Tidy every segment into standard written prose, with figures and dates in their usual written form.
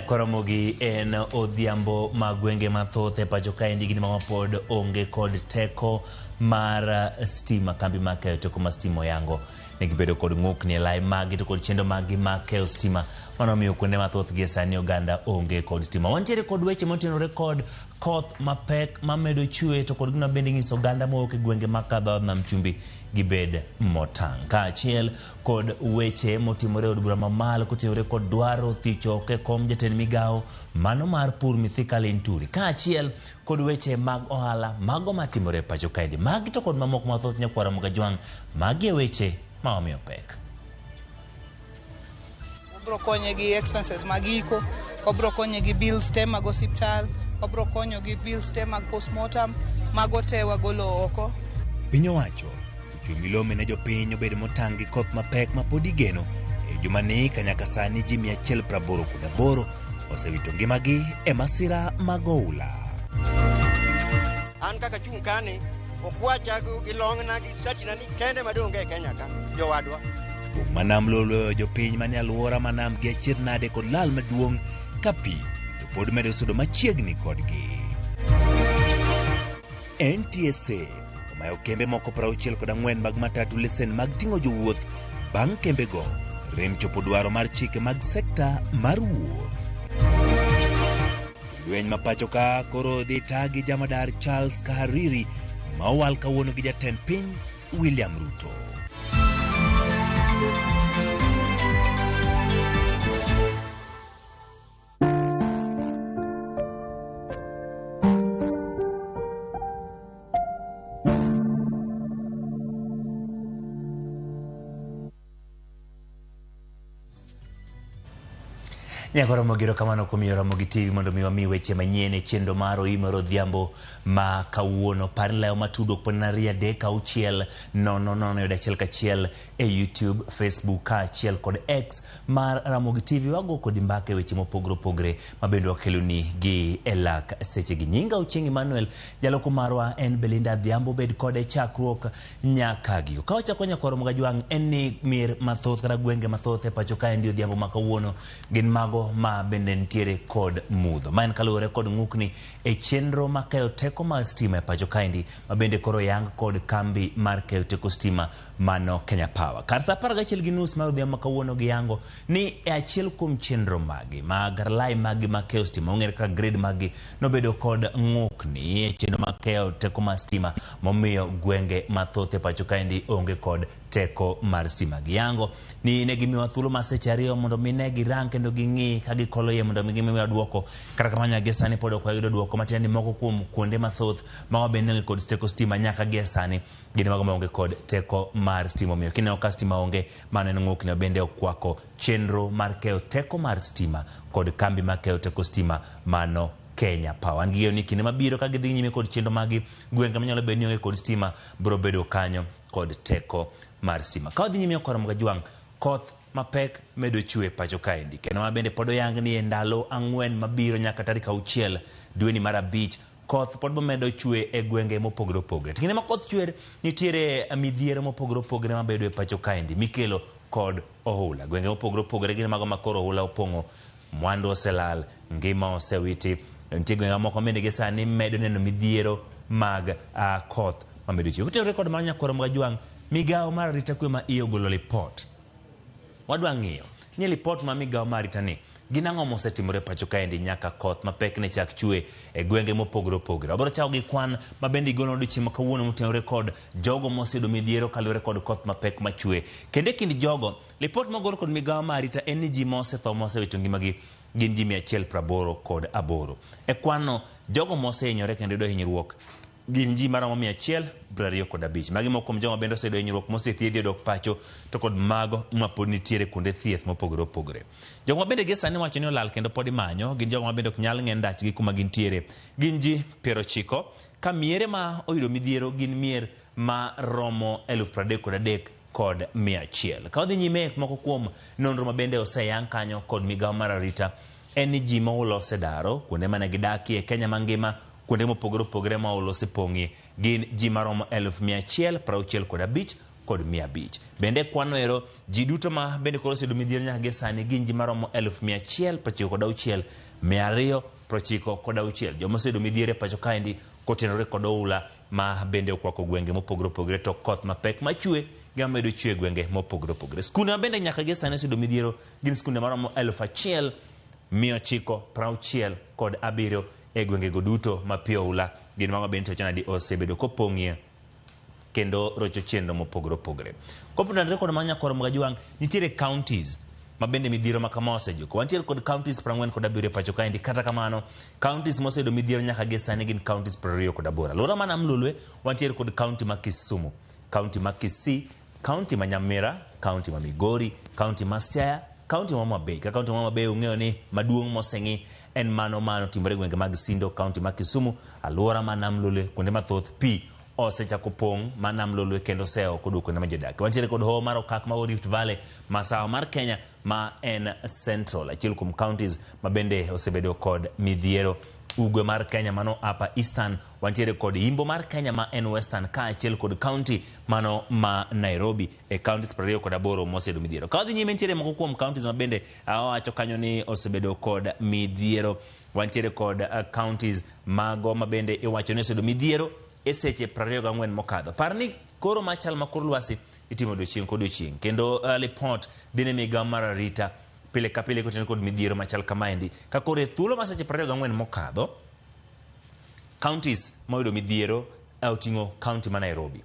Koromogi en odhiambo ma gwenge mathoth e pacho kaendi gin ma pod onge kod teko mar stima. Kambi mar keyo teko mar stima oyango ni gibedo kod ng'ukni e lai maggi to kod chenro maggi mar keyo stima. Mano omiyo kuonde mathoth gie sani oganda onge kod stima. Wantiere kod weche motenore kod koth mapek mamedo chwe to kod gima bende nyiso oganda mowuok e gwenge makadho nam chumbi gibed motang'. Kaachiel kod weche motimore e od bura mamalo kotenore kod dwaro thicho oko e kom jatend migawo mano mar pur Mithika Linturi, kaachiel kod weche mag ohala mago matimore e pacho kaendi. Magi to kod mamoko mathoth nyakwara Mugajwang', magi e weche ma wamiyo pek. Wabro konye gi expenses mag iko, wabro konye gi bills te mag osiptal, wabro konyo gi bills te mag postmortem, mago te wagolo oko. Piny owacho ochwe milome ne jopiny obed motang' gi koth mapek ma pod igeno e jumani ka nyaka sani ji 188 osewito ngimagi e masira mag oula. An kaka chung' kani, okwacha gi long'na gi satina ni kende madonge e Kenya ka, jowadwa. Kuom ma nam lolweyo jopiny manie alwora ma nam gi achiedh nade kod lal maduong' ka pi to pod medo sudo machiegni kodgi. NTSA omayo kembe moko 64 mag matatu lesen mag ting'o jowuoth bang' kembego rem chopo dwaro mar chike mag sekta mar wuoth. Lweny ma pacho ka koro dhi tagi jamadar Charles Kahariri ma owal kawuono gi jatend piny William Ruto. Nyako Ramogi erokamano kuom miyo Ramogi TV mondo mi wami weche manyien e chenro mar Oimo mar Odhiambo ma kawuono. Par ni layo matudruok pod en 2 3 6 0 0 yudo achiel kachiel e YouTube, Facebook kaachiel kod X mar Ramogi TV. Wago kodi mbaka e weche mopogore opogore ma bende wakeloni gi e lak sechegi. Nyinga Ochieng' Emmanuel, jaloko marwa en Belinda Adhiambo, bed kode chakruok nyaka giko. Ka wachako nyakwaro Mogajwang' en ni mier mathoth kata gwenge mathoth e pacho kaendi odhiambo ma kawuono gin mago ma bende nitiere kod mudho. Ma en kaluwore kod ng'ukni e chenro ma keyo teko mar stima e pacho kaendi ma bende koro yang kod kambi mar keyo teko stima mano Kenya Power. Kar saa 11:30 mar odhiambo ma kawuono giyango ni e achiel kuom chenro magi mag lai magi mag keyo stima ong'ere kaka grid magi nobedo kod ng'ukni e chenro mag keyo teko mar stima momiyo gwenge mathoth e pacho kaendi onge kod teko mar stima. Giyango ni ne gimiyowa thuolo mar seche 2 mondo mi ne girang kendo ging'i ka gikolo iye mondo mi gimiwa duoko. Kata kamano nyaka gie sani pod ok wayudo duoko, matiende ni moko kuom kuonde mathoth ma wabende onge kod teko stima nyaka gie sani gin mago maonge kod teko mar stima. Omiyo kineno ka stima onge, mano en ng'ukni ma bende okwako chenro mar keyo teko mar stima kod kambi mar keyo teko stima mano Kenya Power. An gi geno ni kinde mabiro ka gidhi nyime kod chenro magi, gwenge manyalo bedo ni onge kod stima biro bedo kanyo kod teko mar stima. Ka wadhi nyime okoro Mgajwang', koth mapek medo chwe pacho kaendi. Kendo ma bende pod oyang ni e ndalo 4 mabiro nyaka tarik 6 dweni mar 5 koth pod bomedo chwe e gwenge mopogore opogore. To kinde ma koth chwer, nitiere midhiero mopogore opogore mabedo e pacho kaendi mikelo kod ohula. Gwenge mopogore opogore gin mago ma koro ohula opong'o, mwandu oselal, ngima osewiti. Nitie gwenge mamoko bende gi sani medo neno midhiero mag koth mamedo chwe. Kotenore kod mano nyakwaro Mgajwang', migawo mar arita kwe ma iye ogolo lipot. Wadwa ng'iyo ni lipot ma migawo mar arita ni gin ang'o mosetimore pacho kaendi nyaka koth mapek ne chak chwe e gwenge mopogore opogore. Wabiro chako gi kwan ma bende igolo odiochieng' ma kawuono motenore kod jogo moseyudo midhiero kaluwore kod koth mapek machwe. Kendo e kind jogo, lipot mogol kod migawo mar arita en ni ji mosetho mosewito ngimagi gin ji 188. E kwanno, jogo mosehinyore kendo yudo hinyruok gin ji maromo 125. Magi moko kuom joma bende oseyudo hinyruok mosethiedhi odok pacho to kod mago ma pod nitiere kuonde thieth mopogore opogore. Jogo ma bende gie sani wacho ni olal kendo pod imanyo gin jogo ma bende ok nyal ng'e ndachgi kuma gintiere. Gin ji 90 ka miere ma oyudo midhiero gin mier ma romo 33,100. Ka wadhi nyime moko kuom nonro ma bende oseyang kanyo kod migawo mar arita en ni ji mohulo osedaro kuonde mane gidakie e Kenya mangima, kuonde mopogore opogore ma oula osepong'ie gin ji maromo 165,000 kod 500. Bende kwano ero ji duto ma bende koro oseyudo midhiero nyaka gi sani gin ji maromo 196,296. Joma oseyudo midhiero e pacho kaendi kotenore kod oula ma bende okwako gwenge mopogore opogore to koth mapek machwe gima medo chwe e gwenge mopogore opogore. Skunde ma bende nyaka gi sani oseyudo midhiero gin skunde maromo 1967 e gwengego duto ma pi oula gin mago bende to nadi osebedo kopong'ie kendo rocho chenro mopogore opogore. Koponore kod mano nyakwar Mgajwang', nitiere counties ma bende midhiero ma kama osejuko. Wantiere kod counties 47 e pacho kaendi, kata kamano counties moseyudo midhiero nyaka gi sani gin counties 28. Alwora ma Nam Lolwe wantiere kod county ma Kisumu, county ma Kisii, county ma Nyamira, county ma Migori, county ma Siaya, county ma Homa Bay. Ka county ma Homa Bay ung'eyo ni maduong' moseng'i en mano mano timore e gwenge mag Sindo, county ma Kisumu, alwora ma Nam Lolwe, kuonde mathoth pi osechako pong' ma Nam Lolwe kendo oseo koduogo kuonde ma ji odakie. Wantiere kod hoho mar Okak mago Rift Valley, masawa mar Kenya ma en Central, achiel kuom counties ma bende osebedo kod midhiero. Ugwe mar Kenya mano Upper Eastern, wantiere kod Imbo mar Kenya ma en Western kaachiel kod county mano ma Nairobi e counties 28 moseyudo midhiero. Ka wadhi nyime nitiere moko kuom counties ma bende awacho kanyo ni osebedo kod midhiero. Wantiere kod counties mago ma bende iwacho ni oseyudo midhiero e seche 24 mokadho. Par ni koro machal ma kor lwasi itimo odiochieng' kodiochieng' kendo lipot dhi ne migawo mar arita pile ka pile kotenore kod midhiero machal kamaendi. Ka koro e thuolo mar seche 24 mokadho, counties moyudo midhiero oting'o county ma Nairobi,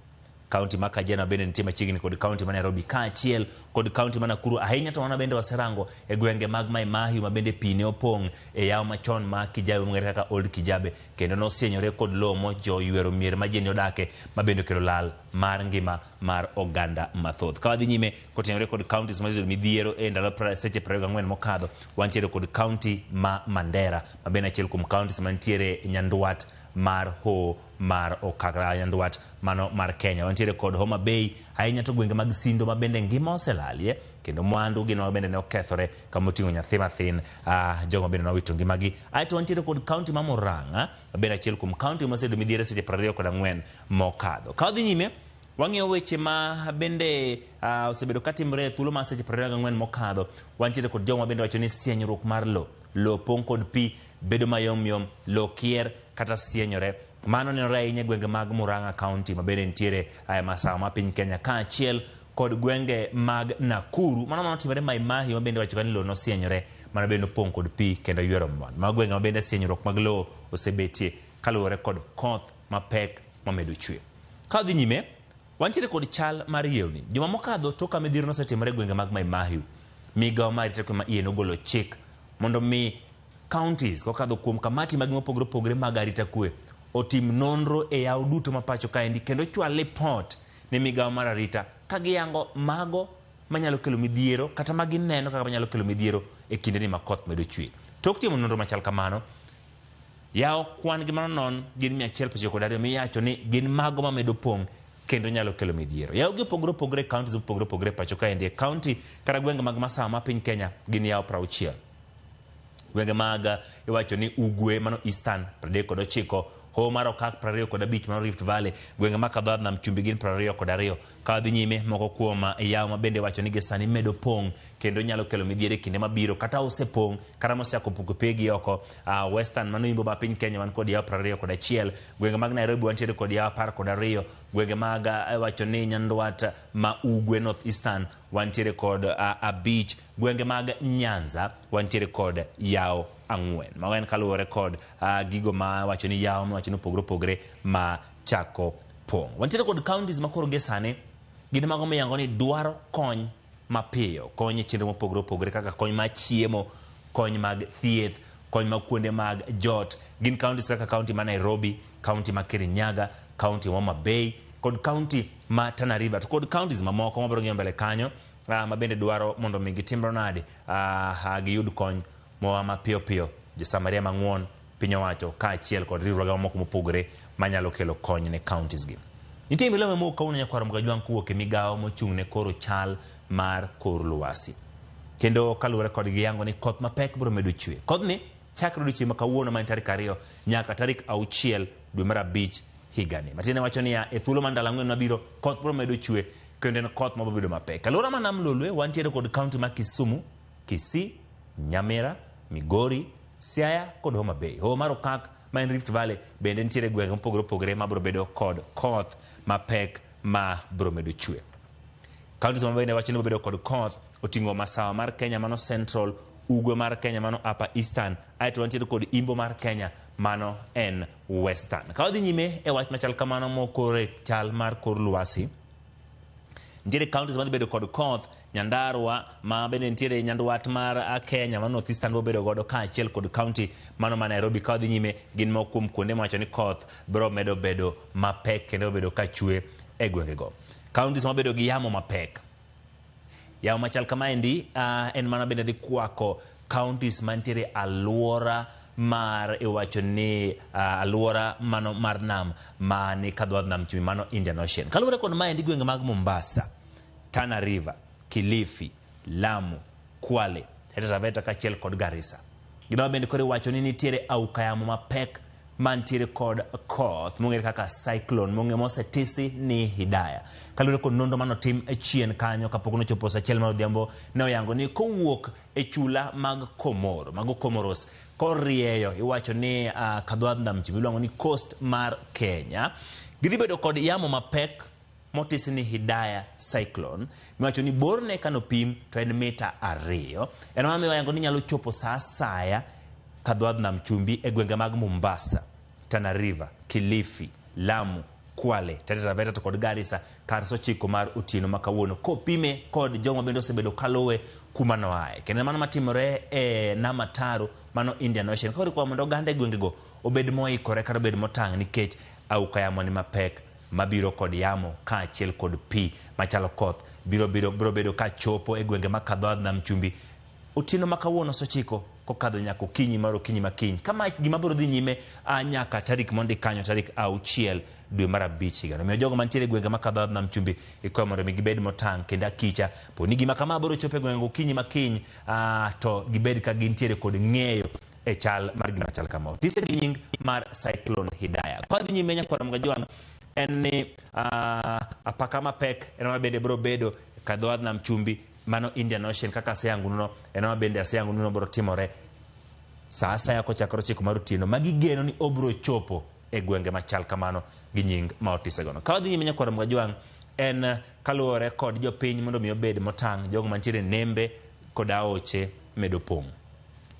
county ma Kajiado bende nitie machiegni kod county ma Nairobi kaachiel kod county ma Nakuru. Ahinya to wana bende waserango e gwenge mag Mai Mahiu ma bende pi ne opong' e yawo machon ma Kijabe mong'ere kaka Old Kijabe kendo nosienyore kod lowo mojoywero mier ma ji ne odake ma bende okelo lal mar ngima mar oganda mathoth. Ka wadhi nyime kotenore kod counties ma midhiero e ndalo seche 24 mokadho, wantiere kod county ma Mandera ma bende achiel kuom counties mantiere nyandwat mar Hoho mar Okak, nyandwat mano mar Kenya. Wantiere kod Homa Bay, ahinya to gwenge mag Sindo ma bende ngima oselalie kendo mwandu gin ma bende ne okethore kama oting'o nyathi mathin, jogo ma bende nowito ngimagi. Aeto wantiere kod county ma Murang'a ma bende achiel kuom county moseyudo midhiero seche 24 mokadho. Ka wadhi nyime wang'iyo weche ma bende osebedo katimore e thuolo mar seche 24 mokadho. Wantiere kod jogo ma bende wacho ni sienyruok mar lo, lo pong' kod pi, bedo mayom yom, lo kier kata sienyore. Mano nenore ahinya e gwenge mag Murang'a County ma bende nitiere masawa ma piny Kenya kaachiel kod gwenge mag Nakuru. Mano manotimore Mai Mahiu ma bende wacho ni lo nosienyore, mano bende opong' kod pi kendo ywero mwandu. Mago gwenge ma bende sienyruok mag lowo osebetie kaluwore kod koth mapek mamedo chwe. Ka wadhi nyime, wantiere kod chal mar yewni. Juma mokadho tok ka midhiero nosetimore e gwenge mag Mai Mahiu, migawo mar arita kwe ma iye nogolo chik mondo mi counties kokadho kuom kamati mag mopogore opogore mag arita kwe otim nonro e yawo duto ma pacho kaendi kendo chwal lipot ne migawo mar arita ka giyango mago manyalo kelo midhiero kata ma gineno kaka manyalo kelo midhiero e kindeni ma koth medo chwe. Tok timo nonro machal kamano, yawo kwan gi manonon gin 192 miwacho ni gin mago mamedo pong' kendo nyalo kelo midhiero. Yawo gi opogore opogore e counties mopogore opogore pacho kaendi. E county kata gwenge mag masawa ma piny Kenya gin yawo 60. Gwenge mag iwacho ni Ugwe mano Eastern 39, Hoho mar Okak 25 mano Rift Valley, gwenge mag Kadhoath Nam Chumbi gin 22. Ka wadhi nyime moko kuom yawo ma bende iwacho ni gisani medo pong' kendo nyalo kelo midhiero e kinde mabiro kata osepong' kata mosechako puko pegi oko. Western mano imbo ma piny Kenya wan kod yawo 21, gwenge mag Nairobi wantiere kod yawo 12, gwenge mag iwacho ni Nyandwat ma Ugwe North Eastern wantiere kod 5, gwenge mag Nyanza wantiere kod yawo 4. Mago en kaluwore kod gigo ma wacho ni yawo miwacho ni opogore opogore ma chako pong'. Wantiere kod counties ma koro gie sani gin mago miyango ni dwaro kony mapiyo, kony e chenro mopogore opogore kaka kony mar chiemo, kony mag thieth, kony mag kuonde mag jot. Gin counties kaka county ma Nairobi, county ma Kirinyaga, county ma Homa Bay kod county ma Tana River to kod counties mamoko mabiro ng'iyo mbele kanyo ma bende dwaro mondo mi gitimre nade giyud kony moa mapiyo piyo. Josamaria mang'won, piny owacho kaachiel kod riwruoge mamoko mopogore manyalo kelo kony ne counties gi. Nitie milome mowuok kawuono nyakwar Mgajwang' kowuok e migawo mochung' ne koro chal mar kor lwasi. Kendo kaluwore kodgi yango ni koth mapek biro medo chwe. Kodhni chakre odiochieng' ma kawuono ma en tarik 2 nyaka tarik 6 dwe mar 5 higani. Matiende wacho niya, e thuolo mar ndalo 4 mabiro koth biro medo chwe Kendo en koth mabiro bedo mapek. Alwora ma Nam Lolwe wantiere kod kaunti ma Kisumu, Kisii, Nyamira, Migori, Siaya kod Homa Bay. Hoho mar Okak ma en Rift Valley bende nitiere gwenge mopogore opogore mabiro bedo kod koth mapek ma biro medo chwe. Counties ma bende wacho ni biro bedo kod koth oting'o masawa mar Kenya mano Central, ugwe mar Kenya mano Upper Eastern, aeto wantiere kod imbo mar Kenya mano en Western. Ka wadhi nyime e wach machal kamano mokore chal mar kor lwasi, nitiere counties madhi bedo kod koth Nyandarua ma bende nitiere nyandwat mar Kenya mano North Eastern biro bedo godo kaachiel kod county mano ma Nairobi. Ka wadhi nyime gin moko kuom kuonde mawacho ni koth biro medo bedo mapek kendo biro bedo ka chwe e gwengego. Counties mabedo gi yamo mapek, yamo machal kamaendi en mana bende dhi kwako counties mantiere alwora mar iwacho ni alwora mano mar nam mani kadho nam chumbi mano Indian Ocean. Kaluwore kod maendi gwenge mag Mombasa, Tana River, Kilifi, Lamu, Kwale, Taita Taveta kaachiel kod Garissa. Gima bende koro iwacho ni nitiere auka yamo mapek mantiere kod koth mong'ere kaka cyclone mong'e mosetisi ni Hidaya. Kaluwore kod nonro manotim chien kanyo kapok nochopo saa achiel mar odhiambo ne oyango ni kowuok e chula mag Komoro, mago Comoros, korieyo iwacho ni kadho nam chumbi iluongo ni coast mar Kenya, gidhi bedo kod yamo mapek motisi ni Hidaya cyclone miwacho ni borne kanopim to en mita 2. En mano miyo oyango ni nyalo chopo saa asaya kadho nam chumbi e gwenge mag Mombasa, Tana River, Kilifi, Lamu, Kwale, Taita Taveta to kod Garissa kar saa 9 mar otieno ma kawuono kopime kod jogo bende osebedo kaluwe kuma noaye. Kendo mano matimore e nam ataro mano Indian Ocean. Koro ikwayo mondo oganda e gwengego obed moikore kata obed motang' nikech auka yamo ni mapek mabiro kod yamo kaachiel kod pi machalo koth biro bedo kachopo e gwenge ma kadho nam chumbi otieno ma kawuono saa 9 kokadho nyaka okinyi mar okinyi makiny. Kama gima biro dhi nyime nyaka tarik mondik kanyo tarik 6 dwe mar 5 higano. Omiyo jogo mantiere e gwenge ma kadho nam chumbi ikwayo mondo mi gibed motang' kendo akicha po ni gima kama biro chopo e gwenge okinyi makiny to gibed ka gintiere kod ng'eyo e chal mar gima chal kama. Otise gi nying mar Cyclone Hidaya. Kwa dhi nyime nyakwar Mgajwang' en ni apaka mapek en ma bende biro bedo kadho nam chumbi mano Indian Ocean kaka aseyango nuno en ma bende aseyango nuno biro timore saa asaya kochakore 9 mar otieno ma gigeno ni obiro chopo e gwenge machal kamano gi nying ma otisegono. Ka wadhi nyime nyakwar Mgajwang' en kaluwore kod jopiny mondo mi obed motang' jogo mantiere nembe kod aoche medo pong',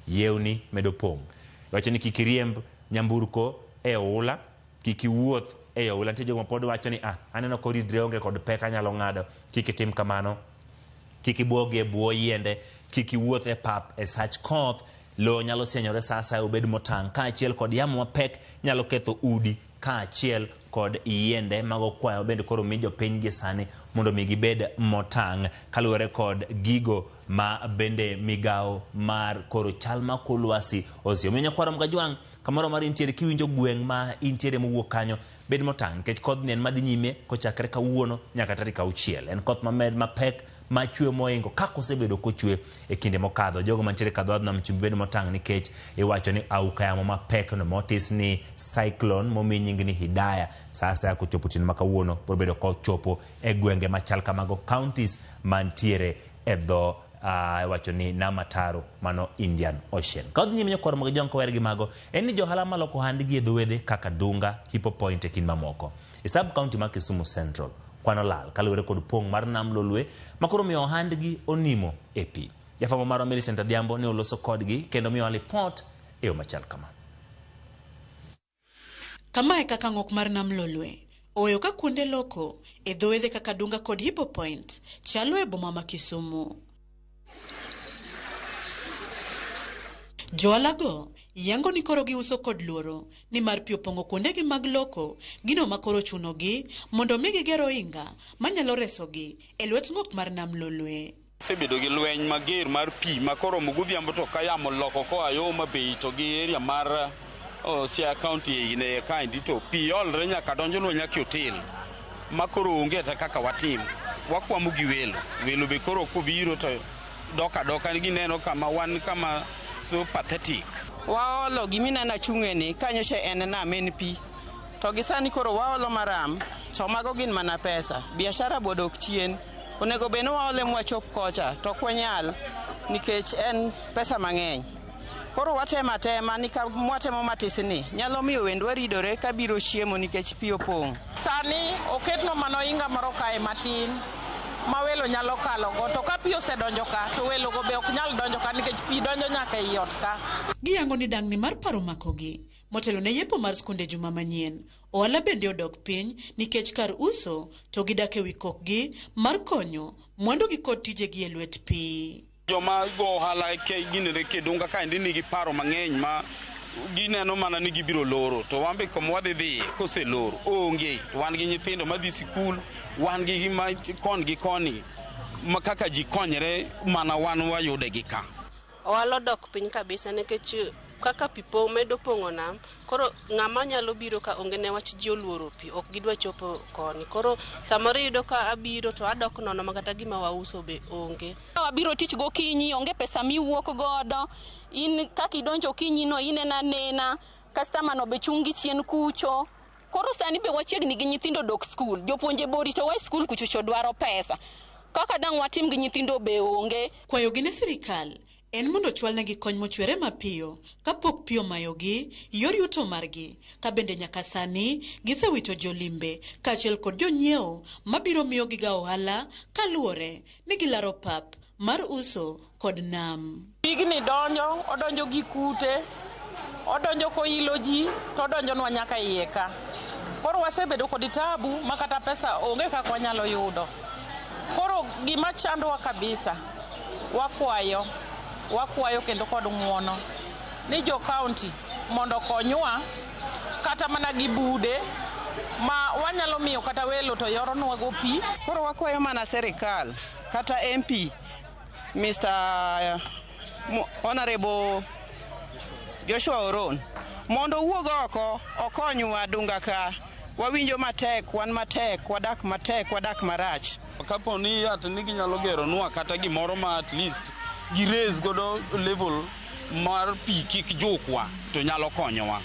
yewni medo pong'. Iwacho ni kik iriemb nyamburko e oula, kik iwuoth e oula. Nitie jogo ma pod wacho ni aneno koridre onge kod pek anyalo ng'ado. Kik itim kamano. Kik ibuogi e bwo yiende, kik iwuoth e pap e sach koth. Lowo nyalo sienyore sa asaya, obed motang' kaachiel kod yamo mapek nyalo ketho udi kaachiel kod yiende. Mago kwayo bende koro mi jopiny gi sani mondo mi gibed motang' kaluwore kod gigo ma bende migawo mar koro chal ma kor lwasi osio. Omiyo nyakwar Mgajwang' kamoro mar intiere kiwinjo gweng' ma intiere mowuok kanyo bed motang' nikech kodhni en madhi nyime kochakre kawuono nyaka tarik 6. En koth mamed mapek machwe moingo kaka osebedo kochwe e kinde mokadho. Jogo mantiere kadho nam chumbi bed motang' nikech iwacho ni auka yamo mapek no motis ni cyclone momi nying ni Hidaya saa asaya kochopo otieno ma kawuono biro bedo kochopo e gwenge machal kamago counties mantiere e dho iwacho ni nam ataro mano Indian Ocean. Ka wadhi nyime nyakwar Mgajwang' kower gi mago en ni johala maloko ohandgi e dho wedhe kaka Dunga, Hippo Point e kind mamoko. E sub county ma Kisumu Central kwano lal kaluwore kod pong' mar nam Lolwe ma koro miyo ohandgi onimo e pi. Jafwambo marwa Millicent Adhiambo ne oloso kodgi kendo miyowa lipot e yo machal kama. Kamae kaka ng'ok mar nam Lolwe oweyo ka kuonde loko e dho wedhe kaka Dunga kod Hippo Point chalo e boma ma Kisumu. Joalago yango ni koro giuso kod luoro ni mar pi opong'o kuondegi mag loko, gino ma koro chunogi mondo mi giger ohinga manyalo resogi e lwet ng'ok mar nam Lolwe. Osebedo gi lweny mager mar pi ma koro godhiambo to ka yamo loko koa yo Homa Bay to gi area mar Siaya County e kaendi to pi olre nyaka donjonwa nyaka e otel ma koro onge kata kaka watim. Wakwamo gi welo, welo be koro kobiro to dok adoka gineno kama wan kama so pathetic. Waolo gimineno achung'e ni kanyocha en nam en pi to gi sani koro waolo maram. To mago gin mana pesa. Biashara bodok chien. Onego bed ni waole mwachop kocha to ok wanyal nikech en pesa mang'eny. Koro watemo atema ni ka mwatemo matisni nyalo miyo wendwa ridore kabiro chiemo nikech pi opong'. Sani oketnwa mana ohinga moro kae matin ma welo nyalo kalogo, to ka pi osedonjo ka to welogo be ok nyal donjo ka nikech pi donjo nyaka ei ot ka. Giyango ni dang'ni mar paro makogi motelo ne yepo mar skunde juma manyien. Ohala bende odok piny nikech kar uso to gidak e wi kokgi mar konyo mwandugi kod tijegi e lwet pi. Joma go ohala ginene Kedunga kaendi nigi paro mang'eny ma gineno mana ni gibiro loro, to wan be kuma wadhi dhiye koselor onge. To wan gi nyithindo madhi sikul, wan gi ma kon gi koni ma kaka ji konyre mana wan wayude gi ka. Ohala odok piny kabisa nikech kaka pi medo pong'o nam, koro ng'ama nyalo biro ka onge newach ji oluoro pi, ok gidwa chopo koni. Koro samoro iyudo ka abiro to adok nono ma kata gima wauso be onge. Wabiro tich gokinyi, onge pesa miwuok godo. In kaka idonjo okinyi no inena anena, customer no be chung' gi chien kucho. Koro sani be wachiegni gi nyithindo dok skul, jopuonje boritowa e skul kuchocho dwaro pesa. Kaka dang' watim gi nyithindo be onge. Kwayogi ne sirikal en mondo ochwalnegi kony mochwere mapiyo kapok pi omayogi yor yuto margi, ka bende nyaka sani gisewito jolimbe kaachiel kod jonyiewo mabiro miyo giga ohala kaluwore ni gilaro pap mar uso kod nam. Pigni donjo, odonjo gi kute, odonjo koilo ji, to odonjonwa nyaka iye ka. Koro wasebedo kod tabu ma kata pesa onge kaka wanyalo yudo. Koro gima chandowa kabisa, wakwayo kendo kod ng'uono ni jo county mondo okonywa kata mana gi bude ma wanyalo miyo kata welo to yoronwa go pi. Koro wakwayo mana sirikal kata MP Mr. Honorable Joshua Oron mondo owuog oko okonywa Dunga ka. Wawinjo matek, wan matek, wadak matek, wadak marach. Kapo ni at ni ginyalo geronwa kata gimoro ma at least gi raise godo level mar pi kik jukwa to nyalo konyowa.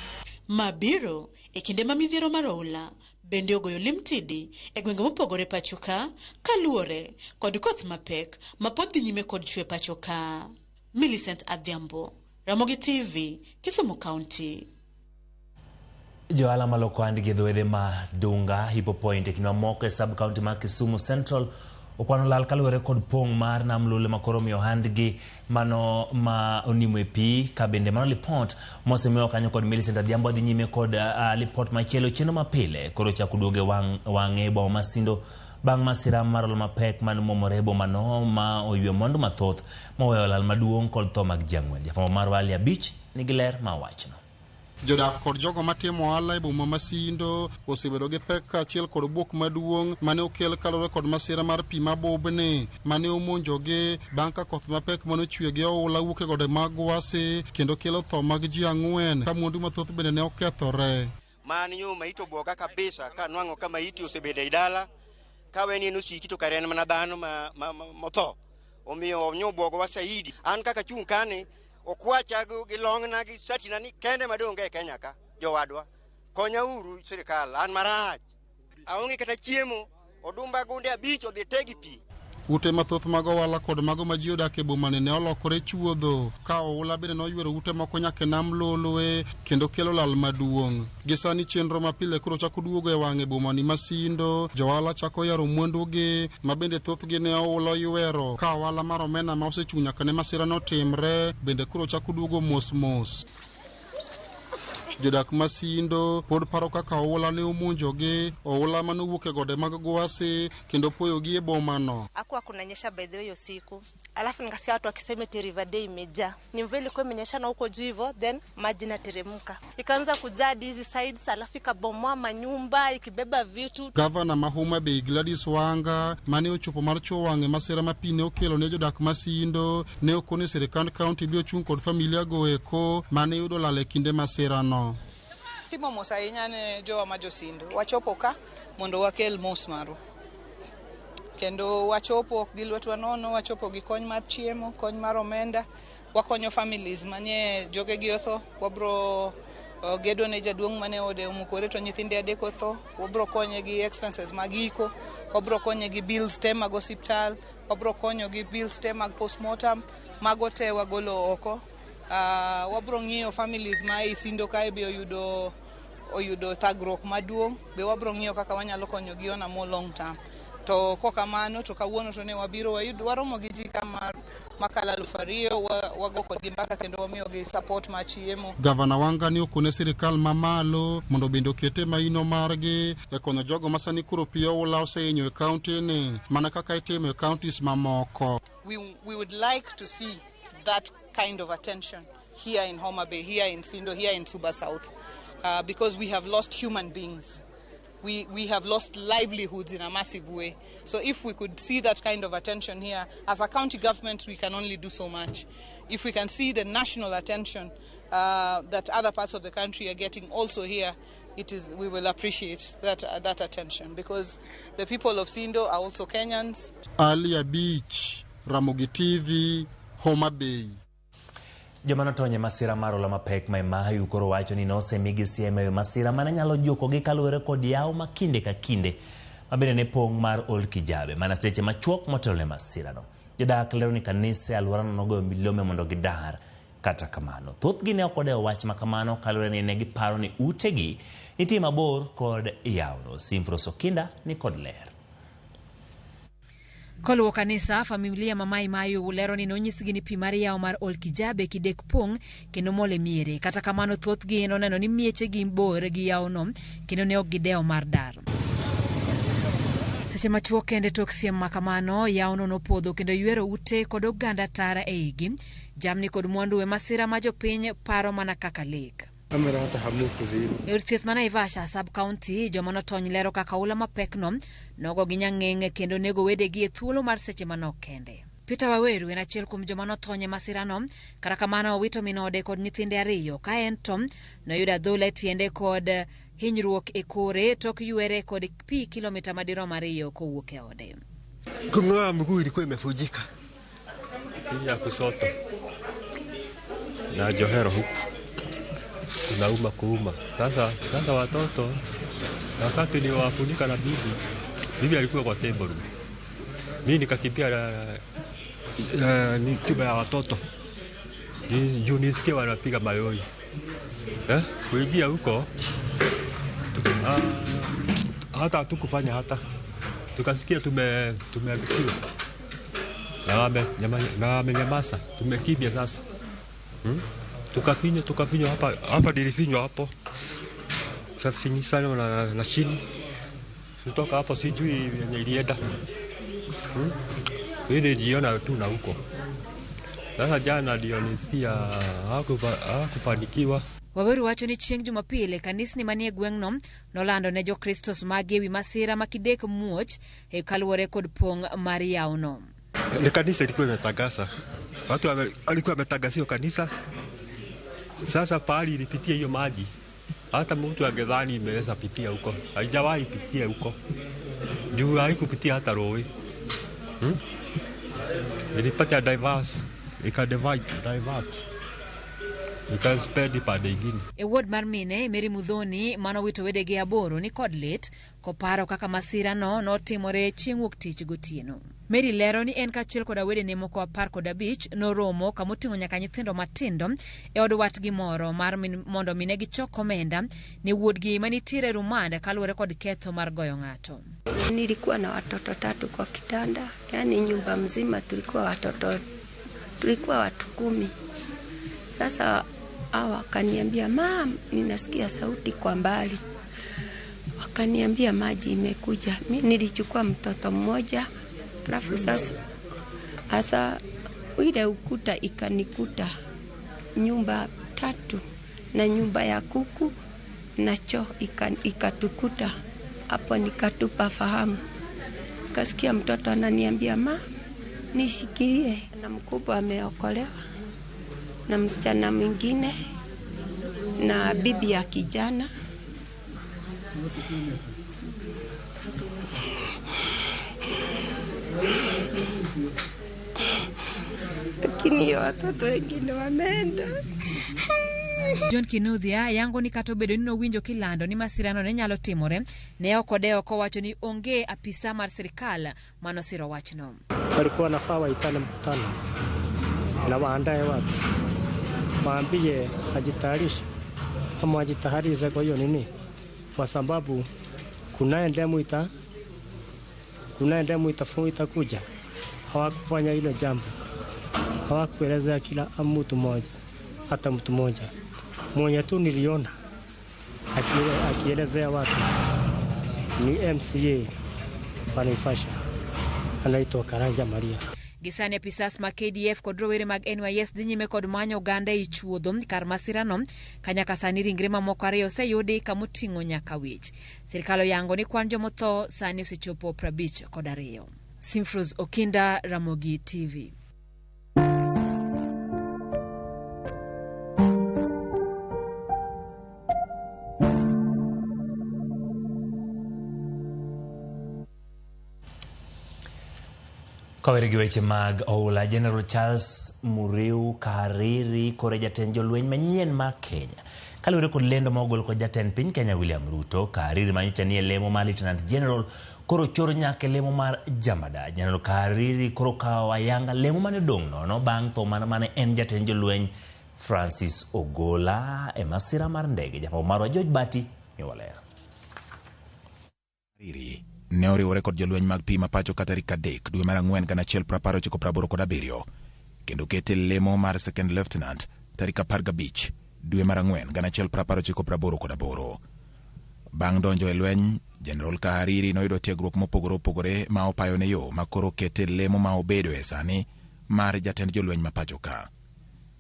Ma biro e kinde ma midhiero mar oula bende ogoyo limtidi e gwenge mopogore pacho ka kaluwore kod koth mapek ma pod dhi nyime kod chwe pacho ka. Millicent Adhiambo, Ramogi TV, Kisumu County. Johala maloko ohandgi e dho wedhe ma Dunga, Hippo Point e kind mamoko e sub county ma Kisumu Central okwano lal kaluwore kod pong' mar nam Lolwe ma koro omiyo ohandgi mano ma onimo e pi, ka bende mano lipot mosemiwa kanyo kod Millicent Adhiambo. Dhi nyime kod lipot machielo chenro mapile koro chako duogo e wang'e e boma ma Sindo bang' masira mar oula mapek mane omwomore e bomano ma oywe mwandu mathoth moweyo lal maduong' kod tho mag ji ang'wen. Jafwambo marwa Ali Abich nigi ler ma wachno. Jodak kod jogo matimo ohala e boma ma Sindo osebedo gi pek kaachiel kod buok maduong' mane okel kaluwore kod masira mar pi mabubni mane omonjogi bang' ka koth mapek mane ochwe gi oula wuok e gode mag Gwasi kendo kelo tho mag ji ang'wen ka mwandu mathoth bende ne okethore. Mano yo maiti obwoga kabisa ka nwang'o ka maiti osebedo ei dala ka weni en osiki to kare en mana dhano motho. Omiyo nyo obwogowa saidi. An kaka chung' kani okwacha gi long'na gi satina ni kende madonge e Kenya ka, jowadwa. Konyauru sirikal, an marach. Aonge kata chiemo, odumba gunde 5 odhi te gi pi. Ute mathoth mag ohala kod mago ma ji odak e bomani ne olokore chuodho ka oula bende noywero ute moko nyaka e nam Lolwe kendo kelo lal maduong'. Gi sani chenro mapile koro chako duogo e wang'e bomani ma Sindo, johala chako yaro mwandugi ma bende thothgi ne oula oywero ka ohala mar omena ma osechung' nyaka ne masira notimre bende koro chako duogo mos mos. Jodak ma Sindo pod paro kaka oula ne omonjogi, oula manowuok e gode mag Gwasi kendo poyogi e bomano. Hakuwa kunanyesha by the way usiku, alafu nikasikia watu wakisema eti River Day imejaa. Ni mvua ilikuwa imenyesha na huko juu hivyo, then maji inateremka ikaanza kujaa hadi hizi sides, alafu ikabomoa manyumba ikibeba vitu. Gavana ma Homa Bay Gladys Wanga mane ochopo mar chuo wang'e masira ma pi ne okelo ne jodak ma Sindo ne okone sirikand kaunti biro chung' kod familia go eko mane yudo lal e kinde masirano. Timo mos ahinya ne jowa ma Josindo. Wachopo ka mondo wakel mos marwa. Kendo wachopo ok gi lwetwa nono, wachopo gi kony mar chiemo, kony mar omenda. Wakonyo families manye jogegi otho, wabro Gedo ne jaduong' mane ode omukore to nyithinde adek otho, wabro konye gi expenses mag iko, wabro konye gi bills te mag osiptal, wabro konyo gi bills te mag postmortem, mago te wagolo oko. Wabro ng'iyo families ma ei Sindo kae be oyudo thagruok maduong', be wabro ng'iyo kaka wanyalo konyogi on a more long term. To kokamano to kawuono to ne wabiro waromo gi ji kama makalo 2000, wago kodgi mbaka kendo wamiyogi support mar chiemo. Gavana Wanga ni okone sirikal mamalo mondo bende okete maino margi e konyo jogo ma sani koro pi oula osehinyo e kaunti ni mana kaka itimo e counties mamoko. We would like to see that kind of attention here in Homa Bay, here in Sindo, here in Suba South, because we have lost human beings. We have lost livelihoods in a massive way. So if we could see that kind of attention here, as a county government, we can only do so much. If we can see the national attention that other parts of the country are getting also here, we will appreciate that attention, because the people of Sindo are also Kenyans. Alia Beach, Ramogi TV, Homa Bay. Joma notony e masira mar ola mapek ma Mahiu koro wacho ni nosemigi siem ewi masira mane nyalo jukogi kaluwore kod yawo ma kinde ka kinde ma bende ne pong' mar Old Kijabe mana seche machuok motelo ne masirano. Jodak lero ni kanise e alworano nogoyo milome mondo gidar. Kata kamano, thothgi ne ok odewo wach ma kamano kaluwore ni ne giparo ni utegi nitie mabor kod yawono. Simfros Okinda ni kod ler. Koluwo kanisa, familia ma Mai Mahiu lero ni nonyisgi ni pi mar yawo mar Old Kijabe kidek pong' kendo mol e miere. Kata kamano, thothgi noneno ni miechegi bor gi yawono kendo ne ok gidewo mar dar. Seche machuok kende tok siem ma kamano, yawono nopodho kendo ywero ute kod oganda tara e igi. Jamni kod mwandu e masira ma jopiny paro mana kaka lek. E od thieth ma Naivasha sub-county, joma notony lero kaka oula mapekno nogo gi nyang'eng' kendo nego wedegi e thuolo mar seche manok kende. Peter Waweru en achiel kuom joma notony e masirano, kata kamano owito min ode kod nyithinde ariyo, ka en to noyudo adhola e tiende kod hinyruok e kore tok ywere kod pi kilomita madirom 2 kowuok e ode. Kung'oa mguu ilikuwa imevunjika ya kushoto na johero huku tunauma kuuma. Sasa watoto wakati niliwafunika na bibi alikuwa kwa table. Mimi nikakimbia ni chumba ya watoto. Juu nisikie wanapiga mayoi. Kuingia huko hata hatukufanya hata. Tukasikia tumeangukiwa. Na wamenyamaza, tumekimya sasa. Tukafinywa hapa nilifinywa hapo. Kafinywa sana na chini. Kutoka hapo sijui yenye ilienda. Nilijiona tu na huko. Sasa jana ndio nisikia hakufanikiwa. Waweru wacho ni chieng' Jumapil kanisni manie gweng'no nolando ne Jokristo mage ewi masira ma kidek muoch e kaluwore kod pong' mar yawono. Ni kanisa ilikuwa imetangaza. Watu walikuwa wametangazia kanisa. Sasa pahali ilipitia hiyo maji, hata mtu angedhani imeweza pitia huko. Haijawahi pitia huko. Juu haikupitia hata roe. Ilipata diverse, ika divert. Ika spread pande ingine. E ward mar mine, Mary Muthoni manowito wedegi 8 ni kod lit koparo kaka masirano notimore chieng' wuok tich gotieno. Mary lero ni en kaachiel koda wedene moko 15 noromo kamoting'o nyaka nyithindo matindo e od watgi moro mar mondo mine gichok omenda ne wuodgi manitiere rumanda kaluwore kod ketho mar goyo ng'ato. Nilikuwa na watoto 3 kwa kitanda, yani nyumba mzima tulikuwa watoto, tulikuwa watu 10. Sasa hawa wakaniambia, "Mam, ninasikia sauti kwa mbali." Wakaniambia maji imekuja. Mimi nilichukua mtoto mmoja. Alafu sasa ile ukuta ikanikuta nyumba 3 na nyumba ya kuku na choo ikatukuta. Hapo nikatupa fahamu. Kasikia mtoto ananiambia, "Ma, nishikilie." Na mkubwa ameokolewa na msichana mwingine na bibi ya kijana. Lakini watoto wengine wameenda. John Kinuthia yango ni kata obedo ni nowinjo kilando ni masirano ne nyalo timore, ne ok odewo kowacho ni onge apisa mar sirikal manosiro wachno. Walikuwa nafaa waitane mkutano na waandae watu, waambie ajitayarishe ama ajitayarishe kwa hiyo nini, kwa sababu kunaye ndemu itakuja. Hawakufanya hilo jambo, hawakuelezea kila mtu mmoja, hata mtu mmoja mwenye tu niliona akielezea watu ni MCA wa Naivasha, anaitwa Karanja Maria. Gisani apisas mag KDF kod rowere mag NYS dhi nyime kod manyo oganda ei chuodho kar masirano ka nyaka sani ringre mamoko 2 oseyudi kamoting'o nyaka wich. Sirikal oyango ni kwan jomotho sani osechopo 52. Simfruz Okinda, Ramogi TV. Kawere gi weche mag oula, General Charles Muriu Kahariri kore jatend jolweny manyien mar Kenya. Kaluwore kod lendo ma ogol kod jatend piny Kenya William Ruto, Kahariri manyocha nie lemo mar Lieutenant General koro choro nyaka e lemo mar Jamada. General Kahariri koro kawo ayanga lemo mane odong' nono bang' tho mane en jatend jolweny Francis Ogola e masira mar ndege. Jafwambo marwa George Bati miwa ler. Ne oriwore kod jolweny mag pi ma pacho ka tarik 3 dwe mar 4 1987 kendo kete lemo mar Second Lieutenant tarik 15 dwe mar 4 1988. Bang' donjo e lweny, General Kahariri noyudo tiegruok mopogore opogore ma opayone yo ma koro kete lemo ma obedoe sani mar jatend jolweny ma pacho ka.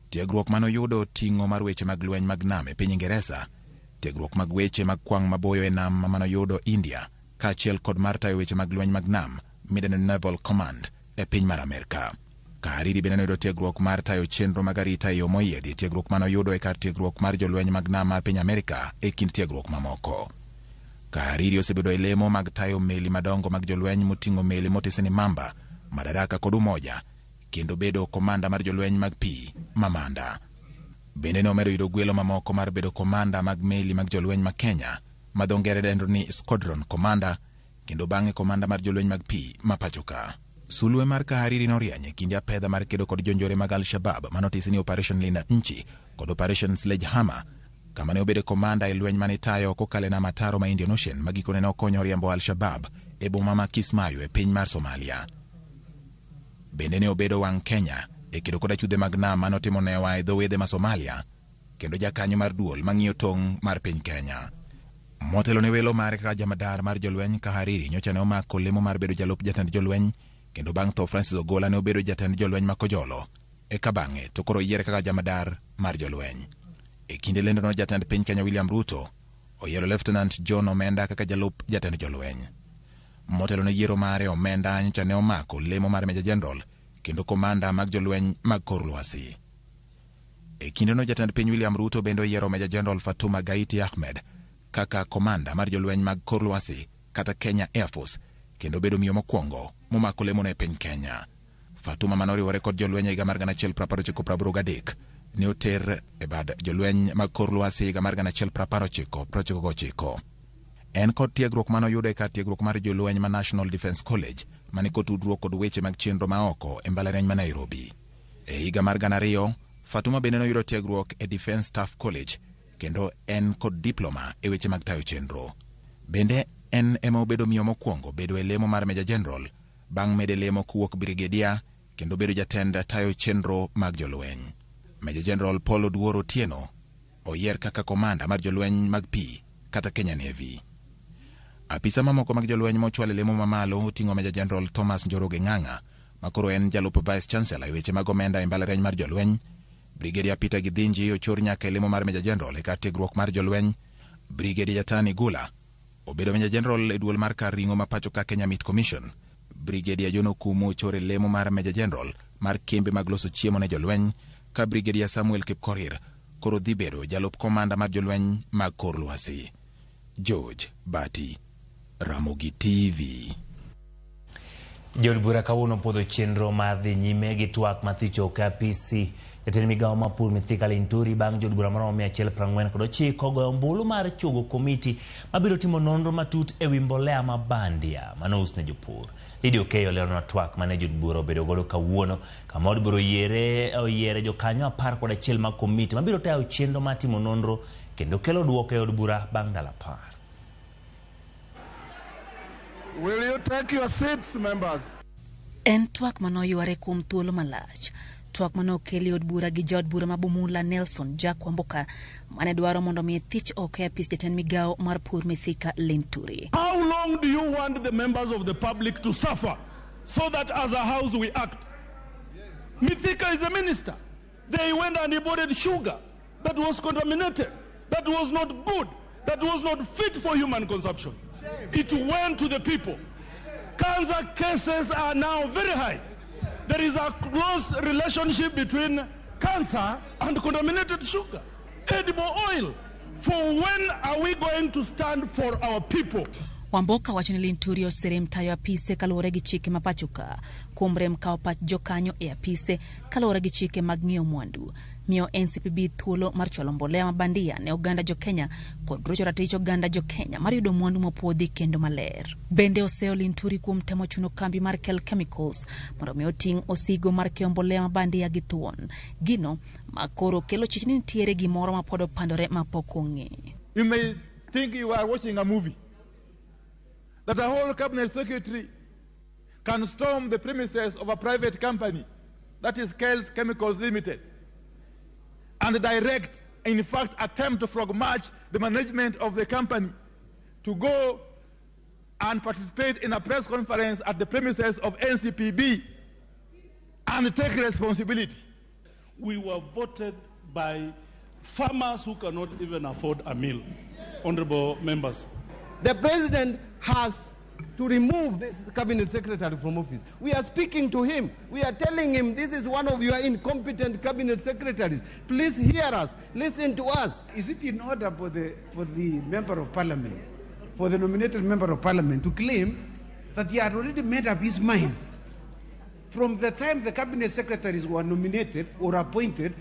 Tiegruok manoyudo ting'o mar weche mag lweny mag nam e piny Ingeresa, tiegruok mag weche mag kwang' maboyo e nam manoyudo India, kaachiel kod mar tayo weche mag lweny mag nam midendo Naval Command e piny mar Amerka. Kahariri bende noyudo tiegruok mar tayo chenro mag arita e yo moyiedhi, tiegruok manoyudo e kar tiegruok mar jolweny mag nam mar piny Amerka e kind tiegruok mamoko. Kahariri osebedo e lemo mag tayo meli madongo mag jolweny moting'o meli motisi ni Mamba, Madaraka kod Umoja, kendo bedo komanda mar jolweny mag pi ma Manda. Bende nomedo yudo gwelo mamoko mar bedo komanda mag meli mag jolweny ma Kenya ma dho ngere dendo ni Squadron Commander, kendo bang'e komanda mar jolweny mag pi ma pacho ka. Sulwe mar Kahariri norieny e kinde apedha mar kedo kod jonjore mag Al-Shabaab manotisi ni Operation Linda Nchi kod Operation Sledgehammer, kama ne obedo komanda e lweny mane tayo kokalo e nam ataro ma Indian Ocean ma gikone ne okonyo riembo Al-Shabaab e boma ma Kismayo e piny mar Somalia. Bende ne obedo wang' Kenya e kedo kod achudhe mag nam manotimo newa e dho wedhe ma Somalia, kendo jakanyo mar duol mang'iyo tong' mar piny Kenya. Motelo ne welo mare kaka jamadar mar jolweny, Kahariri nyocha ne omako lemo mar bedo jalup jatend jolweny, kendo bang' tho Francis Ogola ne obedo jatend jolweny ma Kojolo, eka bang'e to koro oyiere kaka jamadar mar jolweny. E kinde lendono, jatend piny Kenya William Ruto oyiero Lieutenant John Omenda kaka jalup jatend jolweny. Motelo ne yiero mare, Omenda nyocha ne omako lemo mar Major General kendo komanda mag jolweny mag kor lwasi. E kindeno, jatend piny William Ruto bende oyiero Major General Fatuma Gaiti Ahmed kaka komanda mar jolweny mag kor lwasi kata Kenya Air Force, kendo bedo miyo mokwongo momako lemono e piny Kenya. Fatuma manoriwore kod jolweny e higa mar 1983 ne oter e bad jolweny mag kor lwasi e higa mar 1999. En kod tiegruok manoyudo e kar tiegruok mar jolweny ma National Defence College mane kod tudruok kod weche mag chenro ma oko e mbalariany ma Nairobi. E higa mar 2000, Fatuma bende noyudo tiegruok e Defence Staff College kendo en kod diploma e weche mag tayo chenro. Bende en ema obedo miyo mokwongo bedo e lemo mar Major General bang' mede lemo kowuok Brigadier kendo bedo jatend tayo chenro mag jolweny. Major General Paul Oduor Otieno oyier kaka komanda mar jolweny mag pi kata Kenya Navy. Apisa mamoko mag jolweny mochwal e lemo mamalo oting'o Major General Thomas Njoroge Ng'ang'a ma koro en jalup Vice Chancellor e weche mag omenda e mbalariany mar jolweny. Brigadier Peter Githinji ochor nyaka e lemo mar Major General e kar tiegruok mar jolweny. Brigadier Jatani Gula obedo Major General e duol mar kar ring'o ma pacho ka Kenya Meat Commission. Brigadier John Okumu ochor e lemo mar Major General mar kembe mag loso chiemo ne jolweny, ka Brigadier Samuel Kipkorir koro dhi bedo jalup komanda mar jolweny mag kor lwasi. George Bati, Ramogi TV. Jood bura kawuono puodho chenro mar dhi nyime gi twak mathicho ka apisi Jatend migawo mar pur Mithika Linturi bang' jood bura maromo 149 goyo ombulu mar chuogo komiti mabiro timo nonro matut ewi mbolea ma bandia manous ne jopur. Lydia Okeyo leronwa twak mane jood bura obedo godo kawuono kama od bura oyiere jokanyo 11 mag komiti mabiro tayo chenro mar timo nonro kendo kelo duoko e od bura bang' ndalo 10. Will you take your seats, members? En twak manoyware kuom thuolo malach. Twak mane okel e od bura gi jaod bura ma Bumula Nelson Jack Wamboka mane dwaro mondo mi thich oko e apis jatend migawo mar pur Mithika Linturi. How long do you want the members of the public to suffer so that as a house we act? Mithika is a minister. They went and imported sugar that was contaminated, that was not good, that was not fit for human consumption. It went to the people. Cancer cases are now very high. There is a close relationship between cancer and contaminated sugar, edible oil. For when are we going to stand for our people? Wamboka wacho ni Linturi oserem tayo apise kaluwore gi chike ma pacho ka kuom rem kawo pach jokanyo e apise kaluwore gi chike mag ng'iewo mwandu. Miyo NCPB thuolo mar chwalo mbolea ma bandia ne oganda jo Kenya kod rocho ratich oganda jo Kenya mar yudo mwandu mopuodhi kendo maler. Bende oseyo Linturi kuom temo chuno kambi mar Kel Chemicals mondo mi oting' osigo mar keyo mbolea ma bandia gi thuon. Gino ma koro kelo chich ni nitiere gimoro ma pod opandore ma pok ong'e. You may think you are watching a movie. That a whole cabinet secretary can storm the premises of a private company, that is Kel's Chemicals Limited, and direct, in fact, attempt to frog march the management of the company to go and participate in a press conference at the premises of NCPB and take responsibility. We were voted by farmers who cannot even afford a meal. Honorable members. The president has to remove this cabinet secretary from office. We are speaking to him. We are telling him this is one of your incompetent cabinet secretaries. Please hear us. Listen to us. Is it in order for the member of parliament, for the nominated member of parliament to claim that he had already made up his mind from the time the cabinet secretaries were nominated or appointed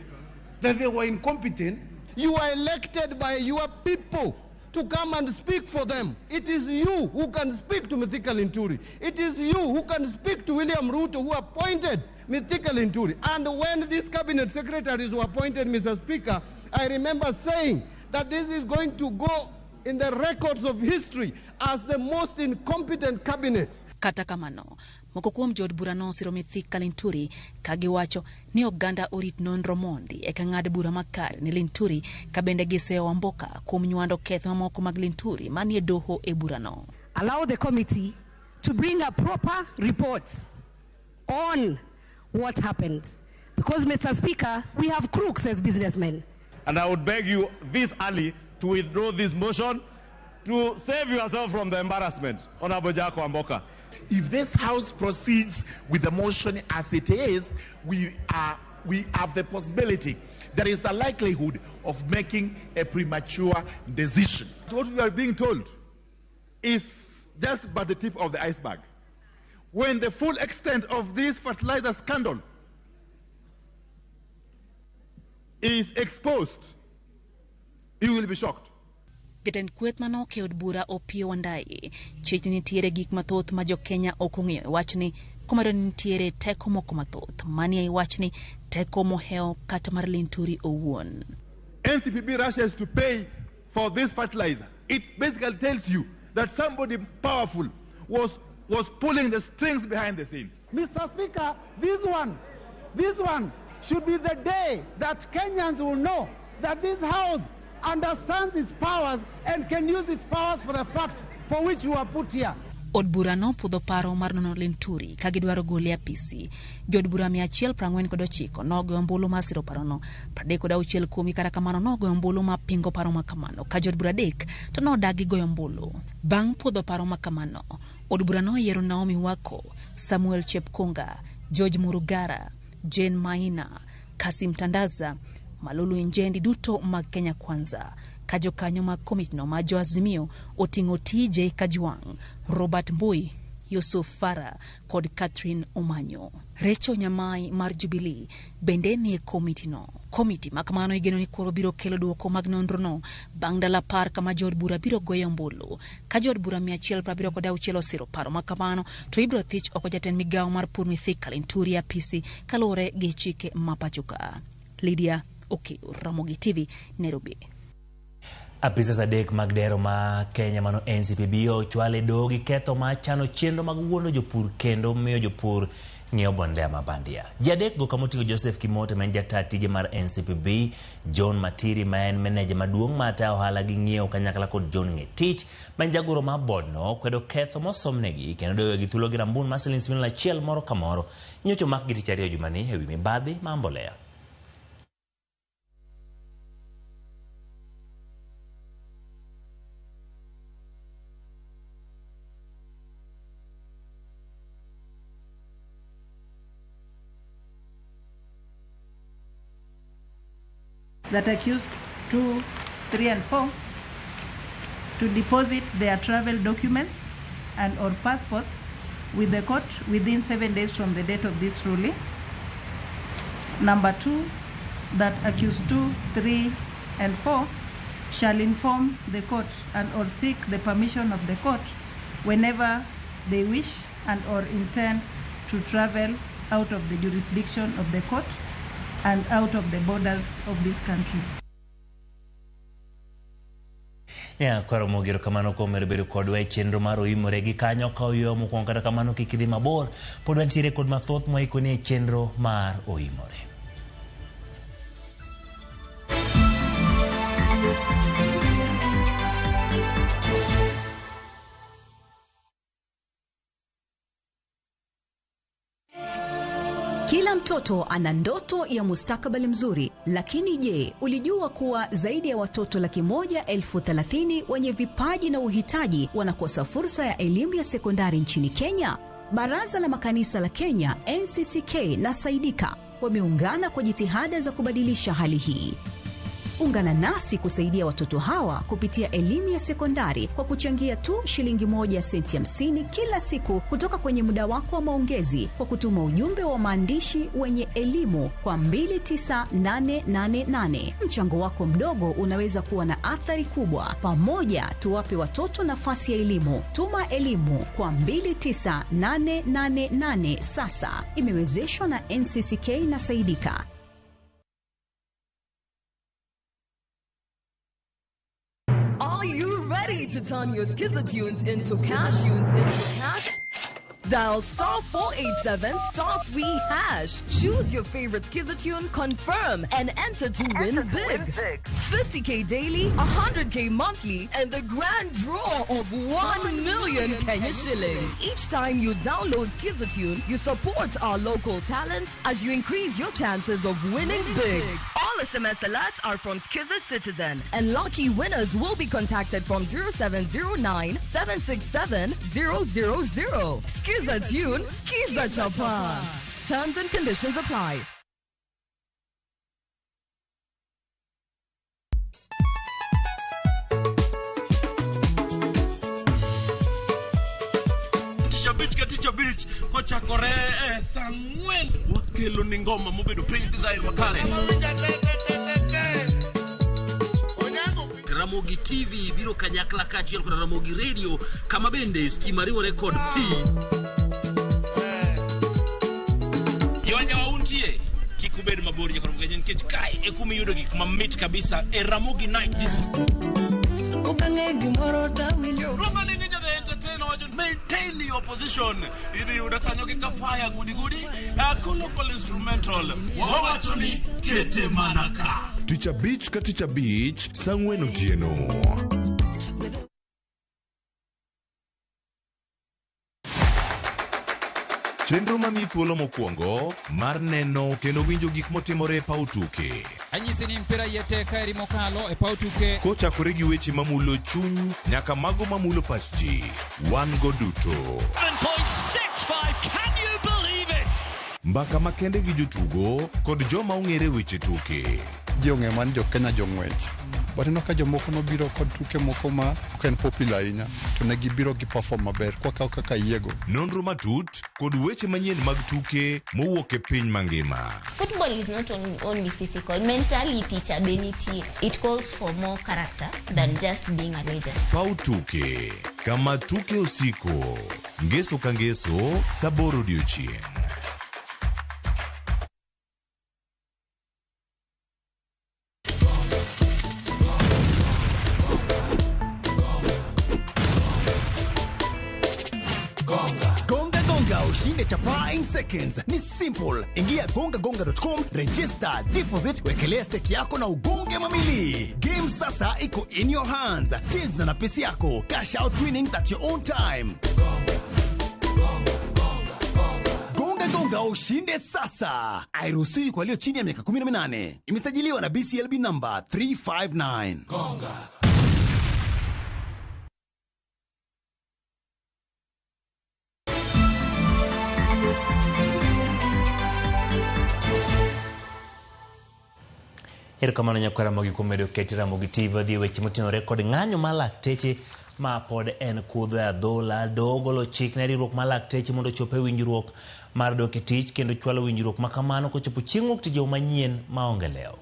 that they were incompetent? You are elected by your people to come and speak for them. It is you who can speak to Mithika Linturi. It is you who can speak to William Ruto, who appointed Mithika Linturi. And when these cabinet secretaries were appointed, Mr. Speaker, I remember saying that this is going to go in the records of history as the most incompetent cabinet. Kata kamano, moko kuom jood bura nosiro Mithika Linturi ka giwacho ni oganda orit nonro mondi eka ng'ad bura makare ne Linturi ka bende giseyo Wamboka kuom nywando ketho mamoko mag Linturi manie doho e burano. Allow the committee to bring a proper report on what happened. Because, Mr. Speaker, we have crooks as businessmen. And I would beg you this early to withdraw this motion to save yourself from the embarrassment. Honorable Jack Wamboka. If this House proceeds with the motion as it is, we have the possibility, there is a likelihood of making a premature decision. What we are being told is just but the tip of the iceberg. When the full extent of this fertilizer scandal is exposed, you will be shocked. Jatend kweth manoke od bura Opiyo Wandayi chich ni nitiere gik mathoth ma jo-Kenya ok ong'eyo e wachni komedo ni nitiere teko moko mathoth manie e wachni, teko mohewo kata mar Linturi owuon. NCPB rushes to pay for this fertilizer. It basically tells you that somebody powerful was pulling the strings behind the scenes. Mr. Speaker, this one should be the day that Kenyans will know that this house understands its powers and can use its powers for the fact for which we are put here. Od bura nopudho paro mar nono Linturi ka gidwaro gole e apisi. Jood bura 149 nogoyo ombulu mar siro parono, 36 kuomgi kata kamano nogoyo ombulu ma pingo paro ma kamano, ka jood bura 3 to nodagi goyo ombulu. Bang' puodho paro ma kamano, od bura noyiero Naomi Wako, Samuel Chepkonga, George Murugara, Jane Maina, Kasim Tandaza, Malulu Injendi duto mag Kenya Kwanza. Ka jokanyo mag komitno ma jo Azimio oting'o TJ Kajwang', Robert Mbui, Yusuf Farah kod Catherine Omanyo. Rachel Nyamai mar Jubilee bende nie komitino. Komiti ma kamano igeno ni koro biro kelo duoko mag nonrono bang' ndalo 10 kama jood bura biro goyo ombulu. Ka jood bura 176 osiro paro ma kamano to ibiro thich oko jatend migawo mar pur Mithika Linturi e apisi kaluwore gi chike ma pacho ka. Lydia Okeyo, Ramogi TV, Nairobi. Apisas 3 mag dero ma Kenya mano NCPB ochwal e doho gi ketho mar chano chenro mag wuondo jopur kendo miyo jopur ng'iewo mbolea ma bandia. Ji 3 go kamoting'o Joseph Kimote ma en jataa tije mar NCPB, John Matiri ma en meneja maduong' mar tayo ohala gi ng'iewo kanyakla kod John Ng'etich ma en jagoro mar boardno kwedo ketho mosomnegi kendo doyo gi thuolo gi rambun mar siling milion 1 moro ka moro. Nyocha omakgi tich ariyo jumani ewi mibadhi mar mbolea. That accused 2, 3 and 4 to deposit their travel documents and or passports with the court within 7 days from the date of this ruling. Number 2, that accused 2, 3 and 4 shall inform the court and or seek the permission of the court whenever they wish and or intend to travel out of the jurisdiction of the court and out of the borders of this country. Nyakwaro Mogero kamano kuom medo bedo kodwa e chenro mar Oimore gi kanyo ka oyueyo mokwongo kata kamano kik idhi mabor pod wantiere kod mathoth mwaikoni e chenro mar Oimore. Kila mtoto ana ndoto ya mustakabali mzuri, lakini je, ulijua kuwa zaidi ya watoto 130,000 wenye vipaji na uhitaji wanakosa fursa ya elimu ya sekondari nchini Kenya? Baraza la Makanisa la Kenya, NCCK na Saidika wameungana kwa jitihada za kubadilisha hali hii. Ungana nasi kusaidia watoto hawa kupitia elimu ya sekondari kwa kuchangia tu shilingi 1.50 kila siku kutoka kwenye muda wako wa maongezi kwa kutuma ujumbe wa maandishi wenye elimu kwa 29888. Mchango wako mdogo unaweza kuwa na athari kubwa. Pamoja tuwape watoto nafasi ya elimu. Tuma elimu kwa 29888 sasa. Imewezeshwa na NCCK na Saidika. Are you ready to turn your Skiza tunes into cash? Dial star 487 star 3 hash. Choose your favorite Skiza tune, confirm, and enter to win big. 50K daily, 100K monthly, and the grand draw of 1 million Kenya shillings. Each time you download Skiza tune, you support our local talent as you increase your chances of winning big. All SMS alerts are from Skiza Citizen, and lucky winners will be contacted from 0709 767 000. Skiza tune, Skiza Chapa. Terms and conditions apply. Tich abich kochakore e saa 4 wakelo ni ngoma mobedo piny design makare. Ramogi TV biro kanyakla kaachiel kod Ramogi Radio kama bende stima riwore kod pi. Jowanja untie kik ubed mabor nyakoro mgenye nikech kae e kuma iyudo gik mamit kabisa e Ramogi Night Disco. Ukang'e gimoro tawinjo. Roma ni ninja the entertainer wacho maintain your position. Idhi yudo kanyo gi kafaya gudi gudi local instrumental. Wawacho ni kete mana ka. Tich abich ka tich abich saa 4 otieno. Chenro mamiyi thuolo mokwongo mar neno kendo winjo gik motimore e paw tuke. Anyisi ni mpira yete kaeri mokalo e paw tuke. Kochakore gi weche mamulo chuny nyaka mago mamulo pach ji, wan go duto. 7.65, can you believe it? Mbaka makende gi jotugo kod joma ong'ere weche tuke. Ji ong'e man jo Kenya jong'wech. But ineno ka jomoko nobiro kod tuke moko ma ok en popular ahinya to ne gibiro gi perform maber kwakawo kaka yiego. Nonro matut kod weche manyien mag tuke mowuok e piny mangima. Football is not only physical, mentality cha be nitie. It calls for more character than just being a legend. Paw tuke kama tuke osiko ngeso ka ngeso sa aboro odiechieng'. Gonga Gonga ushinde chapaa in seconds. Ni simple. Ingia gongagonga.com, register, deposit, wekelea stake yako na ugonge mamili. Game sasa iko in your hands. Cheza na pesi yako. Cash out winnings at your own time. Gonga Gonga ushinde sasa. Hairuhusiwi kwa walio chini ya miaka 18. Imesajiliwa na BCLB number 359. Gonga. Erokamano nyakwar Ramogi kuom medo keti Ramogi TV wadhi e weche motenore kod ng'anyo mar lakteche ma pod en kudho e adhola. Doho ogolo chik ne riwruok mar lakteche mondo ochop e winjruok mar dok e tich kendo chwalo winjruok ma kamano kochopo chieng' wuok tich manyien maonge lewo.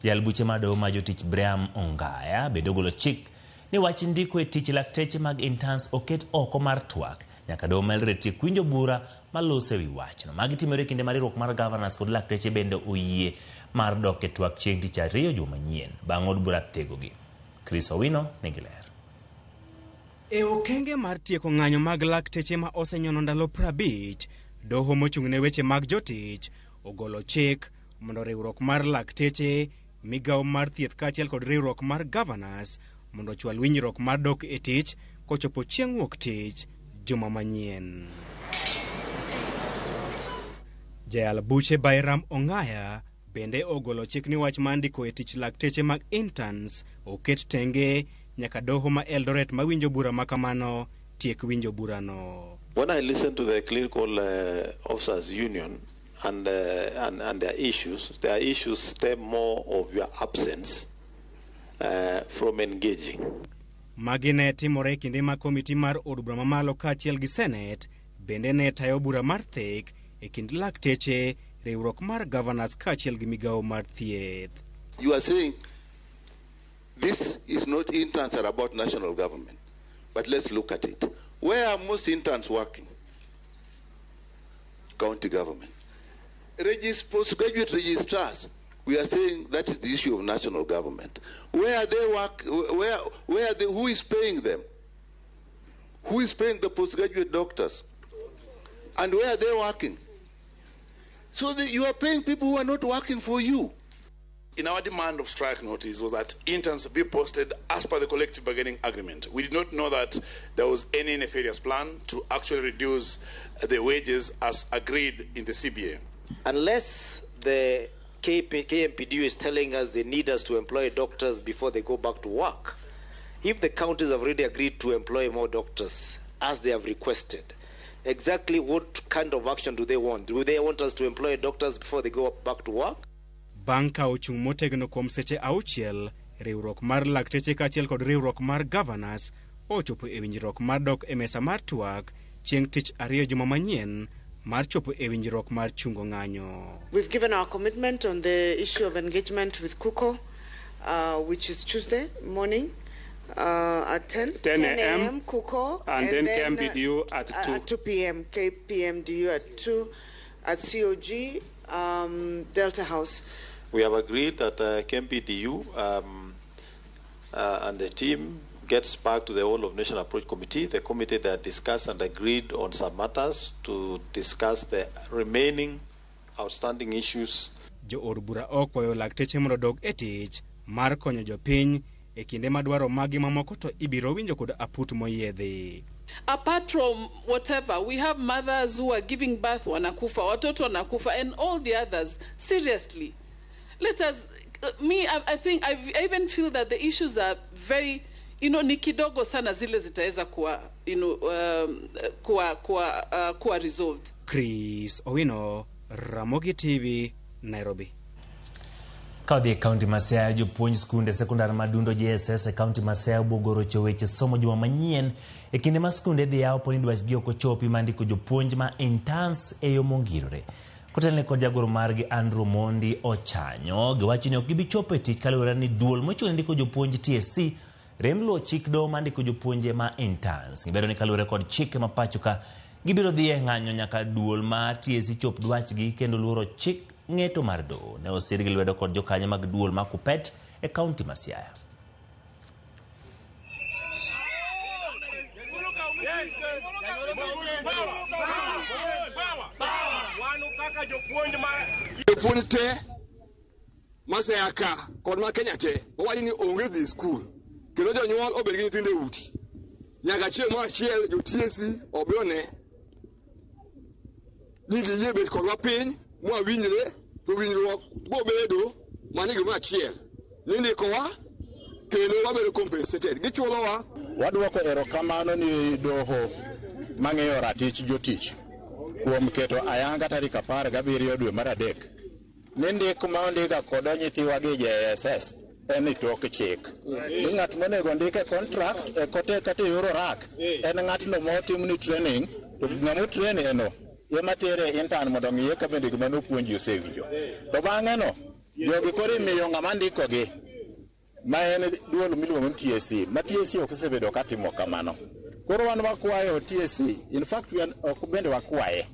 Jal buche mar doho ma jotich Briam Ongaya bende ogolo chik ni wach ndiko e tich lakteche mag interns oket oko mar twak nyaka doho ma Eldoret tiek winjo bura malose e wi wachno. Magi timore e kinde ma riwruok mar governors kod lakteche bende oyie mar dok e twak chieng' tich ariyo juma manyien bang' od bura thegogi. Chris Owino nigi ler. E okenge mar tieko ng'anyo mag lakteche ma osenyono ndalo 50, doho mochung' ne weche mag jotich ogolo chik mondo riwruok mar lakteche, migawo mar thieth kaachiel kod riwruok mar governors mondo ochwal winjruok mar dok e tich kochopo chieng' wuok tich juma manyien. Jayal buche Bairam Ongaya bende ogolo chik ni wach mar ndiko e tich lakteche mag interns oket tenge nyaka doho ma Eldoret mawinjo bura makamano tiek winjo burano. When I listen to the Clinical Officers Union and their issues stem more of your absence from engaging. Magi ne timore e kinde ma komiti mar od bura mamalo kaachiel gi Senate bende ne tayo bura mar thek e kind lakteche, riwruok mar governors kaachiel gi migawo mar thieth. You are saying this is not interns are about national government, but let's look at it. Where are most interns working? County government. Postgraduate registrars, we are saying that is the issue of national government. Where are they work? Where are they? Who is paying them? Who is paying the postgraduate doctors? And where are they working? So you are paying people who are not working for you. In our demand of strike notice was that interns be posted as per the collective bargaining agreement. We did not know that there was any nefarious plan to actually reduce the wages as agreed in the CBA. Unless the KMPDU is telling us they need us to employ doctors before they go back to work, if the counties have already agreed to employ more doctors as they have requested, exactly what kind of action do they want? Do they want us to employ doctors before they go back to work? Bang' ka ochung' motegno kuom seche 6, riwruok mar lakteche kaachiel kod riwruok mar governors ochopo e winjruok mar dok e mesa mar twak chieng' tich ariyo juma manyien mar chopo e winjruok mar chungo ng'anyo. We've given our commitment on the issue of engagement with KUKO, which is Tuesday morning at 10 a.m. KUKO, and then KMPDU at 2. At 2 p.m. KPMDU at 2 at COG Delta House. We have agreed that KMPDU and the team gets back to the All of Nation Approach Committee, the committee that discussed and agreed on some matters to discuss the remaining outstanding issues. Jo od bura okwayo lakteche mondo dog e tich mar konyo jopiny e kinde madwaro magi mamoko to ibiro winjo kod aput moyiedhi. Apart from whatever, we have mothers who are giving birth wanakufa, watoto wanakufa, and all the others. Seriously, let us, me, I think, I even feel that the issues are very, ni kidogo sana zile zitaweza kuwa, kuwa resolved. Chris Owino, Ramogi TV, Nairobi. Ka odhi e kaunti ma Siaya, jopuonj skunde sekondar ma Dundo JSS e kaunti ma Siaya obwogo rocho weche somo juma manyien e kinde ma skunde dhi yaw po ni dwachgi ok ochopi mar ndiko jopuonj ma interns e yo mongirore. Kotelne kod jagoro margi Andrew Mondi Ochanyo, giwacho ni ok gibi chopo e tich kaluwore ni duol mochung' ne ndiko jopuonj TSC rem luwo chik doho mar ndiko jopuonje ma interns. Gibedo ni kaluwore kod chike ma pacho ka gibiro dhi e ng'anyo nyaka duol mar TSC chop dwachgi kendo luoro chik ng'eto mar doho. Ne osir gi lwedo kod jokanyo mag duol ma Kuppet e kaunti ma Siaya. Jopuonj te ma Siaya ka kod ma Kenya te wawacho ni onge dhi skul kendo jonyuol obed gi nyithindo e udi nyaka chieng' moro achiel jo TSC obi one ni giyie bet kodwa piny mwawinjre to winjruok bobedo mani gimoro achiel ni ndikowa kendo wabedo compensated gichulowa. Wadwoko erokamano ni doho mang'iyo ratich jotich kuom keto ayanga tarik 17 dwe mar 3 ni ndik ma ondika kod nyithiwa gi JSS en ni tok chik. Ni ng'at monego ndik e contract e kote kata e yor orak en ng'atno motimni training to ng'ama otrain eno ema tere intern mondo ong'iye ka bende gima nopuonji osewinjo. To bang'e no jogi koro imiyo ng'ama ndikogi ma en duol miluongo ni TSC ma TSC ok osebedo katimo kamano. Koro wan wakwayo TSC, in fact we ok bende wakwaye,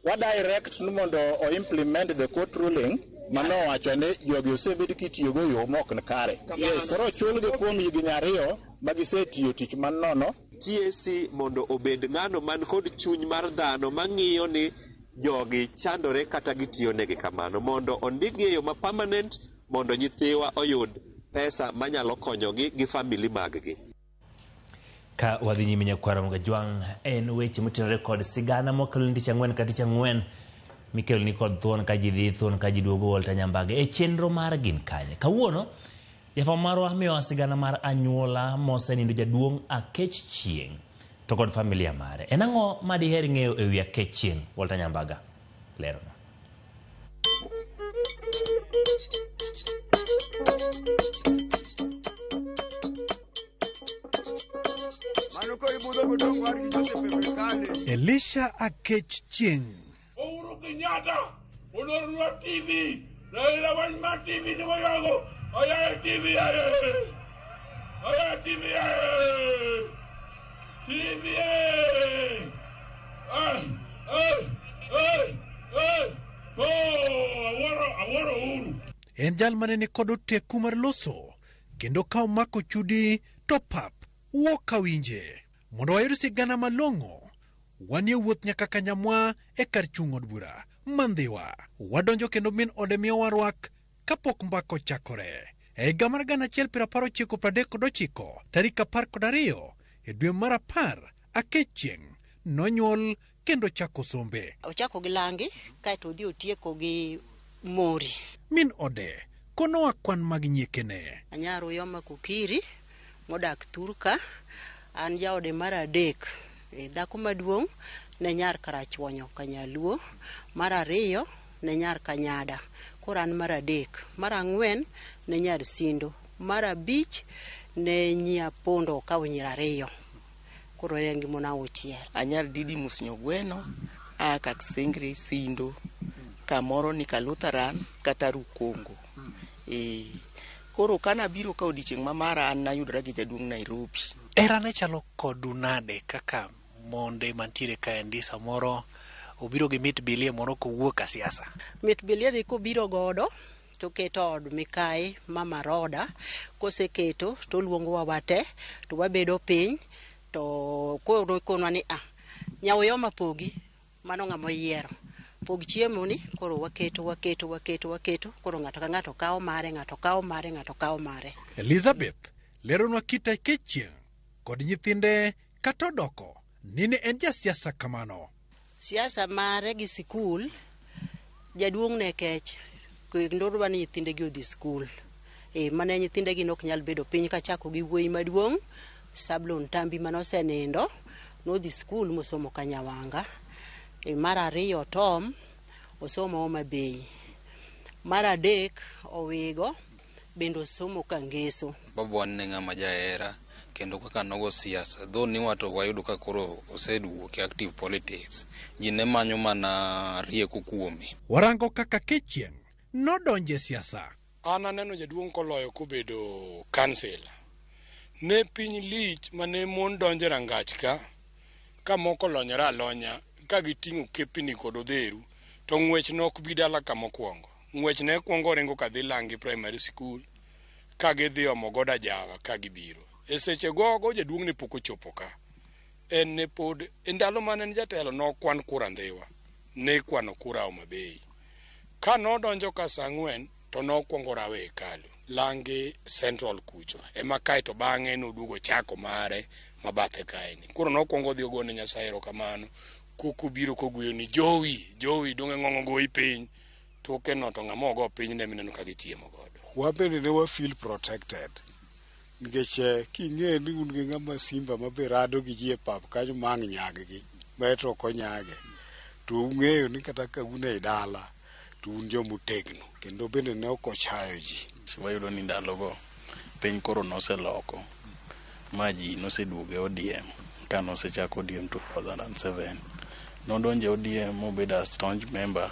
wa direct ni mondo o implement the court ruling manowacho ni jogi osebed kitiyogo e yo mok kare. Koro chulgi kuom higni 2 ma gisetiyo tich manono. TSC mondo obed ng'ano man kod chuny mar dhano mang'iyo ni jogi chandore kata gitiyo negi kamano mondo ondikgi e yo ma permanent mondo nyithiwa oyud pesa manyalo konyogi gi family maggi. Ka wadhi nyime nyakwara Mogajwang' en weche motenore kod sigana mokelo ni tich ang'wen ka tich ang'wen mikelo ni kod thuon ka ji dhi thuon ka ji duogo Walter Nyambage e chenro mar Gin Kanye. Kawuono jafwambo marwa miyowa sigana mar anyuola mosenindo jaduong' Akech Chieng' to kod familia mare. En ang'o ma diher ng'eyo e wi Akech Chieng'? Walter Nyambaga lerona. Elisha Akech Chieng'. Uhuru Kenyatta olornwa TV, Raila wach mar TV ni wayago, ayaye TV aye, ayaye TV aye, TV aye, ay, ay, ay, ay, oh, awuoro, awuoro Uhuru. En jal mane ni kod oteku mar loso kendo ka omako chudi to pap wuok ka winje. Mondo wayud sigana malong'o, wanie wuoth nyaka Kanyamwa e kar chung' od bura Mandhiwa. Wadonjo kendo min ode miyowa rwak kapok mbaka ochakore. E higa mar 1939 tarik 12 e dwe mar 10 Akech Chieng' nonyuol kendo chako sombe. Ochako gi langi kaeto odhi otieko gi mori. Min ode konowa kwan mag nyiekene. Anyar Uyoma Kokiri modak thurka, an jaode mar 3. Dhako maduong' ne nyar Karachuonyo Kanyaluo, mar 2 ne nyar Kanyada, koro an mar 3, mar 4 ne nyar Sindo, mar 5 ne nyi Apondo okawo nyiri 2, koro en gi mon 6. Anyar Didymus Nyogweno, aa Kaksengre Sindo, kamoro ni Kalutharan kata Rukongo. Koro kana biro ka odiochieng' ma mara an nayudora gi jaduong' Nairobi. Hera ne chalo kodu nade kaka monde mantiere kaendi samoro obiro gi mit bilie moro kowuok ka siasa? Mit bilie ni kobiro godo to keto od mikayi mama Roda, koseketo to oluongowa wate to wabedo piny to koro konwa ni a Nyauyoma pogi, mano ng'ama oyiero. Pog chiemo ni koro waketo waketo waketo waketo koro ng'ato ka ng'ato kawo mare, ng'ato kawo mare, ng'ato kawo mare. Elizabeth leronwa kit Akech Chieng' kod nyithinde kata odoko ni ne en jasiasa kamano. Siasa mare gi sikul, jaduong' ne kech kendo odwa ni nyithinde gi odhi sikul. Mane nyithinde gi nok nyal bedo piny kachako gi wuoyi maduong' Sablon Tambi mane osenindo, nodhi sikul mosomo Kanyawanga. Mar 2 Tom osomo Homa Bay. Mar adek Owigo bende osomo Kangeso. Babawa ne ng'ama jahera kendo kaka nogo siasa though ni wato wayudo ka koro oseduoke active politics ji ne manyo mana rieko kuome. Warango kaka Kechieng' nodonje siasa. An aneno jaduong' koloyo kobedo kansela. Ne piny lich mane mon donjo e rangach ka, ka moko olonyore alonya ka giting'o kepni kod odheru, to ng'wech nok bi dala kama okwongo. Ng'wech ne kwongo ringo kadhi Langi Primary School, ka gidhi omo godo ajawa ka gibiro. E seche gogo jaduong' ne pok ochopo ka. En ne pod, e ndalo mane en jatelo nokwan kura Ndhiwa, ne ikwano kura Homa Bay. Ka nodonjo ka saa 4 to nokwongo rawe e hekalu Langi Central kucho ema kaeto bang'e noduogo chako mare mabathe kaeni. Koro nokwongo odhi ogone Nyasaye erokamano kokobiro kogweyo ni jowi jowi donge ng'ong'o goyi piny toke no to ng'ama ogo piny ne mineno ka gichiemo godo. Wabende ne wa feel protected nikech king'eyo ni un gi ng'ama simba ma be rado gi ji e pap kanyo ma ang' nyag-gi ma to ok onyage to ung'eyo ni kata ka un ei dala to un jomotegno kendo bende ne ok ochayo ji. Wayudo ni ndalogo piny koro noseloko ma ji noseduogo e ODM ka nosechak ODM 2007. Nodonjo e ODM mobedo a staunch member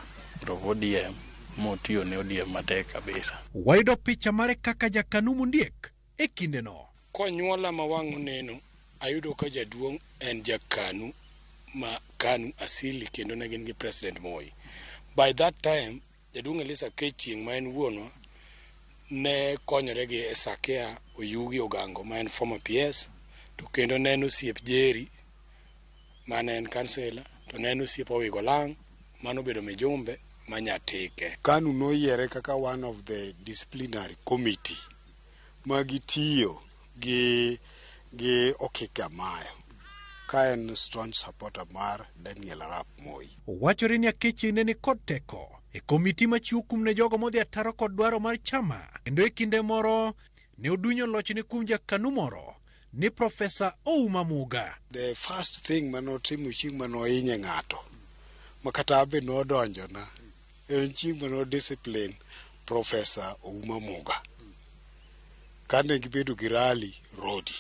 of ODM motiyo ne ODM matek kabisa. Wayudo picha mare kaka jakanu mondiek e kindeno. Konyuola ma wang' oneno, ayudo ka jaduong' en jakanu ma KANU asili kendo ne gin gi President Moi. By that time, jaduong' Elisa Kechieng' ma en wuonwa ne konyore gi Esakia Oyugi Ogango ma en former PS to kendo ne en osiep Jerry mane en kansela to ne en osiep Owigo Lang' manobedo mijumbe ma Nyatike. KANU noyiere kaka one of the disciplinary committee ma gitiyo gi Okike Amayo ka en staunch supporter mar Daniel Arap Moi. Wachore ni Akechieng' ne nikod teko e komiti machiwo kum ne jogo modhi ataro kod dwaro mar chama kendo e kinde moro ne odunyo lochne kuom jakanu moro ni Profesa Ouma Muga. The first thing manotimo chieng' manohinye ng'ato ma kata abe nodonjona en chieng' mano discipline Profesa Ouma Muga. Kane gibedo gi rally Rodi.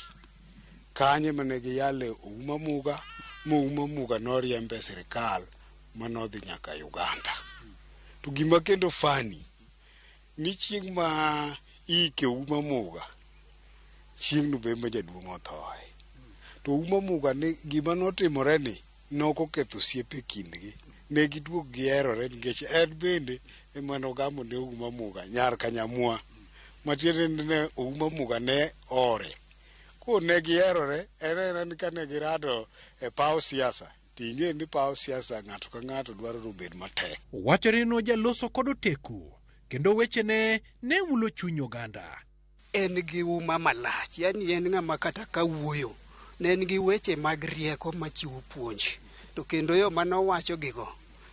Kanyo mane giyale Ouma Muga ma Ouma Muga noriembe e sirikal manodhi nyaka Uganda. To gima kendo funny ni chieng' ma iike Ouma Muga chieng'no be ema jaduong' othoe. To Ouma Muga ni gima notimore ni nokoketho osiep e kindgi. Ne giduog giherore nikech en bende ema nogamo ne Ouma Muga nyar Kanyamwa. Matiende ni ne Ouma Muga ne ore. Koro ne giherore en aena ni kane girado e paw siasa ting'e ni paw siasa ng'ato ka ng'ato dwaro ni obed matek. Wachore ni nojaloso kod oteku kendo wechene ne mulo chuny oganda. En gi uma malach, yani en ng'ama kata ka wuoyo ne en gi weche mag rieko machiwo puonj. To kendo yo manowacho gigo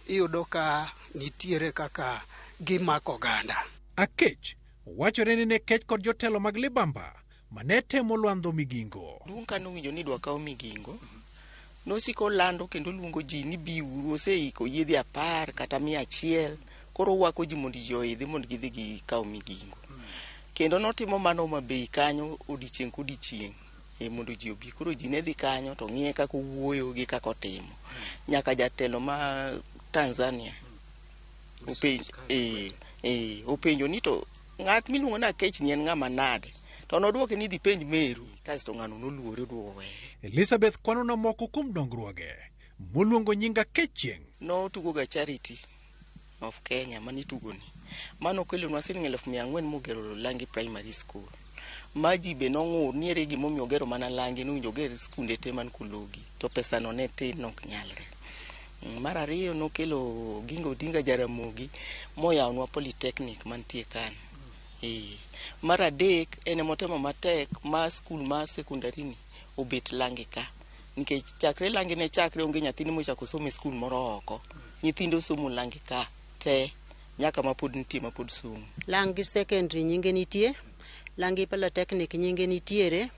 iyudo ka nitiere kaka gimako oganda. Akech wachore ni ne kech kod jotelo mag libamba mane temo lwandho Migingo. Duong' kane owinjo ni idwa kaw Migingo, nosiko lando kendo luongo ji ni biuru, oseiko yiedhi 10 kata 100, koro owako ji mondo ji oidhi mondo gidhi gikaw Migingo. Kendo notimo mano Homa Bay kanyo odiochieng' kodiochieng' mondo ji obi. Koro ji ne dhi kanyo to ng'iye kaka owuoyo gi kaka otimo. Nyaka jatelo ma Tanzania openjo ni to ng'at miluongo ni Akech ni en ng'ama nade? To nodwoke ni dhi penj meru, kasto ng'ano noluore oduogo weye. Elizabeth kwanona moko kuom dongruoge moluongo nying Akechieng'. Notugo ga Charity of Kenya manitugoni. Mano okelonwa siling 400,000 mogero Langi Primary School. Ma ji be nong'ur ni ere gimomiyo ogero mana Langi, nowinjo oger skunde te man Kulogi. To pesano ne tin nok nyalre. Mar ariyo nokelo Oginga Odinga Jaramogi moyawonwa Polytechnic mantie Kano. Mar adek en emotemo matek ma skul ma sekondari ni obet Langi ka. Nikech chakre Langi ne chakre onge nyathini mochako somo e skul moro oko. Nyithindo somo Langi ka te nyaka mapod nitie mapod somo. Langi Secondary nyinge nitie, Langi Polytechnic nyinge nitiere,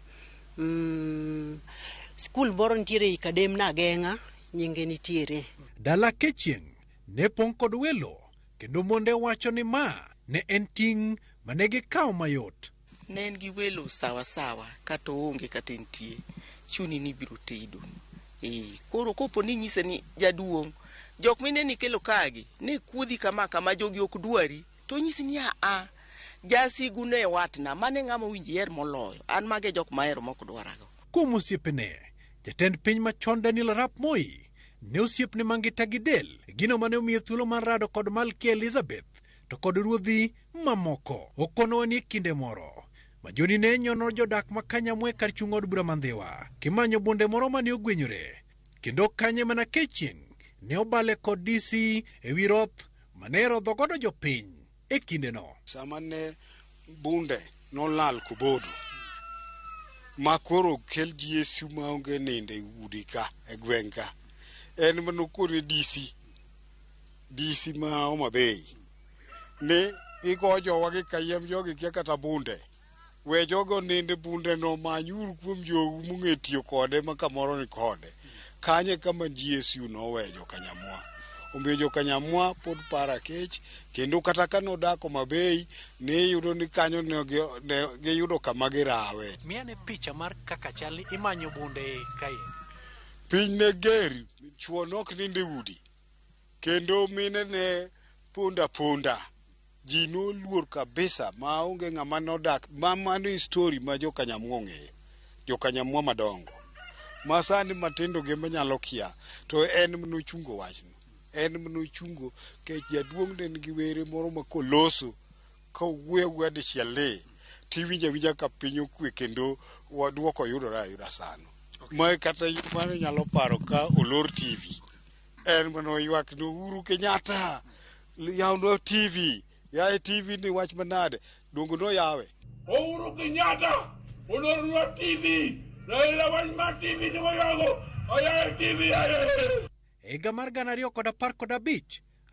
skul moro nitiere i Kadem Nageng'a nyinge nitiere. Dala Akechieng' ne pong' kod welo kendo monde wacho ni ma ne en ting' mane gikawo mayot. Ne en gi welo sawa sawa kata oonge kata entie, chuni ni ibiro tedo. Ee, koro kopo ni inyise ni jaduong', jok minene ikelo kagi ne kuodhi kama kama jogi ok dwari, to onyisi ni aa, jasigu ne watna, mano e ng'ama owinjo iher moloyo, an mago e jok mahero mok dwarago. Kuom osiepene, jatend piny machon Daniel Arap Moi ne osiepne mangita gi del, gino mane omiye thuolo mar rado kod Malkia Elizabeth to kod ruodhi mamoko. Okonowa ni e kinde moro ma Joni ne nyono jodak ma Kanyamwa e kar chung' od bura ma Ndhiwa kimanyo bunde moro mane ogwenyore kendo kanye mana kechieng' ne obale kod DC e wi roth mane rodho godo jopiny e kindeno. Sama ne bunde nolal Kobodo ma koro kel GSU maonge nindo e udi ka e gweng' ka, en manokone DC DC ma Homa Bay ni igo jowa gi kayiem jogi kia kata bunde we jogo ninde bunde no manyuru kuom jou mong'e tiyo kode ma kamoro ni kode kanye kama GSU nowe jokanyamwa. Omiyo jokanyamwa pod para kech kendo kata ka nodak Homa Bay ne iyudo ni kanyo ne giyudo kama girawe. Miane picha mar kaka chal ni imanyo bunde kae. Piny ne ger, chuo nok nind e udi kendo mine ne ponda ponda. Ji noluor kabisa ma onge ng'ama nodak ma mano e story ma jokanyamwa ong'eyo, jokanyamwa madongo ma sani matindo gi manyalo kia to en manochungo wachno. En manochungo kech jaduong' ne nigi were moro ma koloso kowuoyo awuoya dichiel ni tiwinjo awinja ka piny okwe kendo duoko yudore ayuda sano. Ma kata mano nyalo paro ka olor TV. En manoywak ni Uhuru Kenyatta yawnwa TV, yaye TV ni wach manade, dongo noyawe. Uhuru Kenyatta olornwa TV, Raila wach mar TV ni waywago, oyawe TV yaye. E higa mar 2015,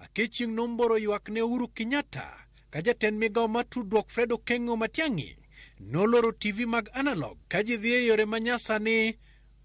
Akechieng' nomboro ywak ne Uhuru Kenyatta ka jatend migawo mar tudruok Fred Okengo Matiang'i noloro TV mag analog ka ji dhi e yore manyasani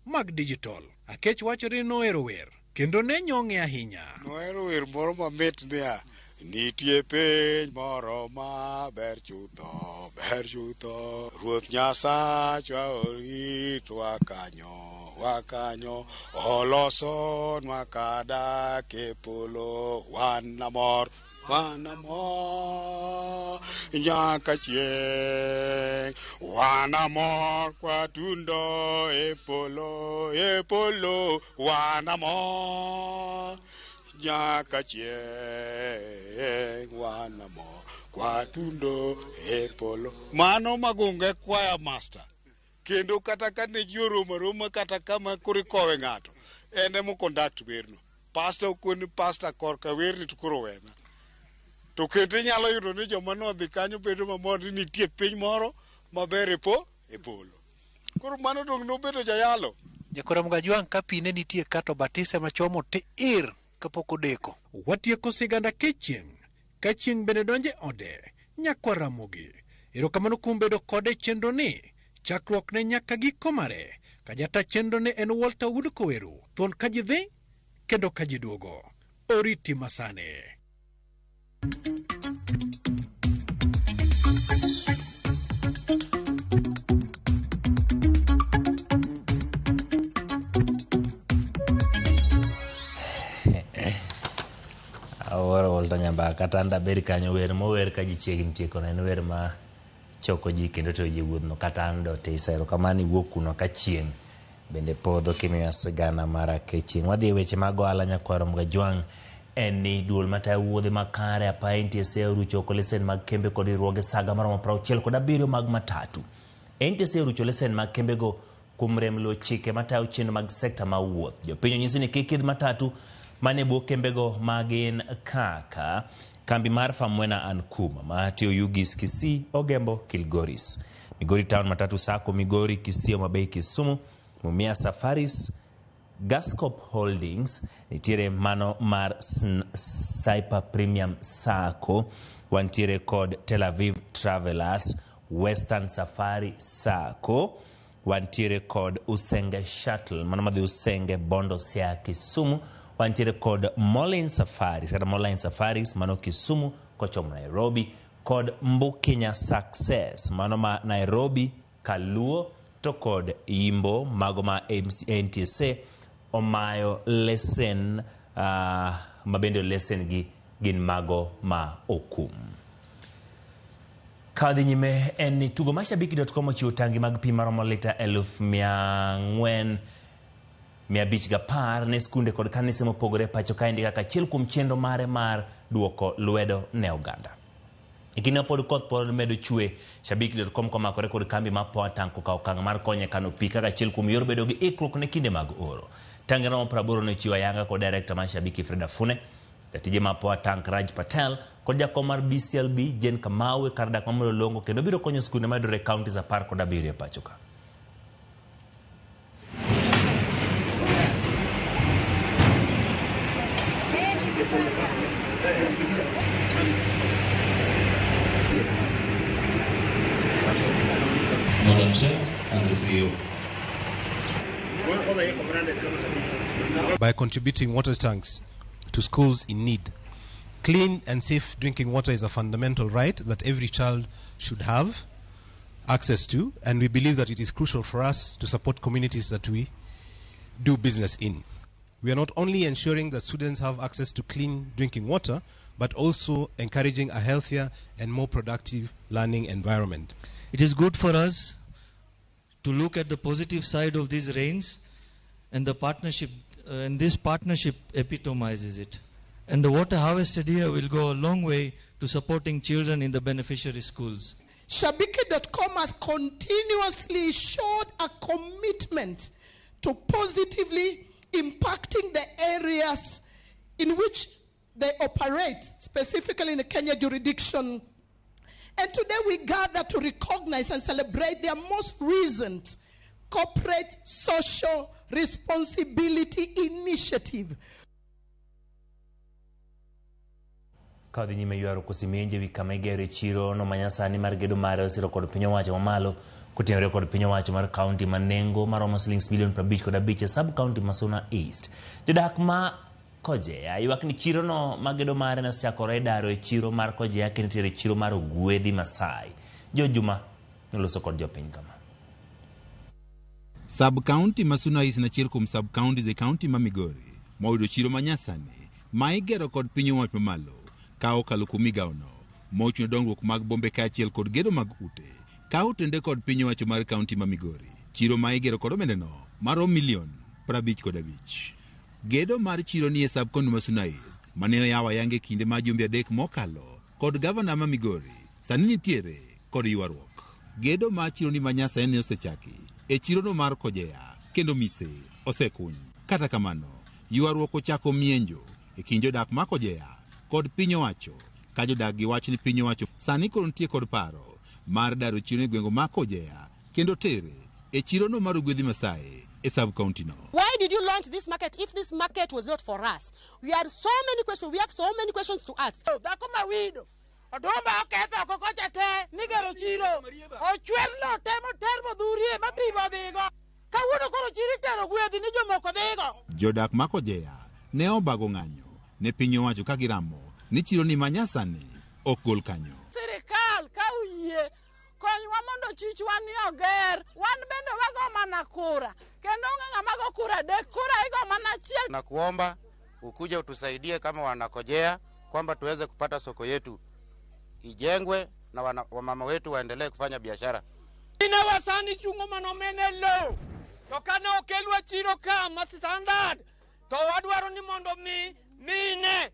mag digital. Akech wacho ni nohero wer kendo ne nyong'e ahinya. Nohero wer moro mamit niya, nitie piny moro maber chutho, ber chutho, Ruoth Nyasachwa oritwa kanyo, wakanyo, olosonwa kadak e polo, wan amor, wan amor, nyaka chieng', wan amor kwatundo e polo, wan amor, nyaka chieng', wan amor kwatundo e polo. Mano Magunga choir master. Kendo kata ka ne ji oromo aroma kata kama koro ikowe ng'ato, en ema oconduct werno. Pastor okoni pastor korka werni to koro wena. To kendo inyalo yudo ni joma nodhi kanyo bedo mamor ni nitie piny moro maber e polo. Koro mano dong' nobedo jayalo. Jakora Mgajwang' ka pi ne nitie ka to batise machomo tir kapok odeko. Watieko sigand Akechieng' ka chieng' bende donjo e ode nyakwar Ramogi. Erokamano kuom bedo kode e chenro ni chakruok ne nyaka giko mare. Ka jata chenro ne en Walter Wood Koweru, thuon ka ji dhi kendo ka ji duogo. Oriti masani. Awuoro Walter Nyambaka kata an daber kanyo wer mower ka ji chiegni tieko en wer ma choko ji kendo tero ji e wuodhno kata an dotisa. Erokamano iwuok kuno ka chieng' bende podho kimiyo sigana mar Akechieng'. Wadhi e weche mag ohala nyakwar Mgajwang' en ni duol matayo wuodhe makare apaya NTSA orucho oko lesen mag kembe kod riwruoge saga maromo 67 mag matatu. NTSA orucho lesen mag kembego kuom rem luwo chike matayo chenro mag sekta mar wuoth. Jopiny onyisi ni kik idh matatu mane bwo kembego magin kaka kambi mar Famwena and Kuma matiyo Ugis Kisii, Ogembo, Kilgoris, Migori Town Matatu Sacco, Migori, Kisii, Homa Bay, Kisumu, Mumia Safaris, Gascop Holdings, nitiere mano mar Saipa Premium Sacco, wantiere kod Tel Aviv Travelers, Western Safari Sacco, wantiere kod Usenge Shuttle, mano madhi Usenge, Bondo, Siaya, Kisumu, wantiere kod Molin Safaris, kata Moline Safaris, mano Kisumu kochomo Nairobi, kod Mbukinya Success mano ma Nairobi, Kaluo to kod Yimbo mago ma NTSA omayo lesen ma bende lesen gi gin mago ma okum. Kadhi nyime en ni tugo mar Shabiki.com ochiwo tangi mag pi maromo lita 4,510 ne skunde kod kanise mopogore pacho kaendi kaka achiel kuom chenro mare mar duoko lwedo ne oganda. E kinde ma pod koth pod medo chwe, Shabiki.com komakore kod kambi mar Power Tank okawo okang' mar konyo e kano pi kaka achiel kuom yor bedo gi ikruok ne kinde mag oro. Tange romo 80 ne ochiwo ayanga kod director mar Shabiki Fred Afune, jatije mar Power Tank Raj Patel kod jakom mar BCLB Jane Kamau e kar dak ma Mlolongo kendo biro konyo skunde mayudore e counties 17 e pacho ka. Madam Chair and the CEO. By contributing water tanks to schools in need. Clean and safe drinking water is a fundamental right that every child should have access to, and we believe that it is crucial for us to support communities that we do business in. We are not only ensuring that students have access to clean drinking water, but also encouraging a healthier and more productive learning environment. It is good for us to look at the positive side of these rains, and the partnership, and this partnership epitomizes it. And the water harvested here will go a long way to supporting children in the beneficiary schools. Shabiki.com has continuously showed a commitment to positively impacting the areas in which they operate, specifically in the Kenya jurisdiction. And today we gather to recognize and celebrate their most recent corporate social responsibility initiative. Kadhi nyime ywaruok osemienje wi kama igero e chiro no manyasani mar gedo mare osiro kod piny owacho mamalo kotenore kod piny owacho mar kaunti ma nengo maromo silings milion 55 e sub kaunti ma Suna East. Jodak ma Kojea ywak ni chiro no ma gedo mare ne osechakore daro e chiro mar Kojea kendo nitiere chiro mar Ogwedhi Masai. Jo Juma noloso kod jopiny kama. Sub county ma Suna East en achiel kuom sub counties e county ma Migori moyudo chiro manyasani ma igero kod piny owacho mamalo ka okalo kuom migawono mochuno dongruok mag bombe kaachiel kod gedo mag ute ka otende kod piny owacho mar county ma Migori. Chiro ma igero kod omendano marom milion 55. Gedo mar chiro ni e sub county ma Suna East mane oyaw ayanga e kinde ma jumbe 3 mokalo kod gavana ma Migori sani nitiere kod ywaruok. Gedo mar chiro ni manyasani ne osechaki e chirono mar Kojea kendo mise osekuny. Kata kamano, ywaruok ochako mienjo e kind jodak ma Kojea kod piny owacho ka jodak gi wach ni piny owacho sani koro nitie kod paro mar daro chiro e gwenge ma Kojea kendo tere e chirono mar Ogwedhi Masai e sub county no. Why did you launch this market if this market was not for us? We are so many questions. We have so many questions to ask. Dhako ma wido odumba oketho oko kocha te nigero chiro ochwer lo te moter modhurie ma pi bodhigo kawuono koro chiro itero gwedhi ni jomoko dhigo. Jodak ma Kojea ne obago ng'anyo ne piny owacho ka giramo ni chiro ni manyasani ok gol kanyo. Sirikal ka uyie konywa mondo chichwa ni oger, wan bende wago mana kura kendo onge ng'ama go kura 3, kura igo mana 1. Na kuomba ukuje utusaidie kama wanakojea kwamba tuweze kupata soko yetu ijengwe na wamama wetu waendelee kufanya biashara. Ina wasani chungo manomene lo to kane okelwa chiro ka ma standard to wadwaro ni mondo mi mine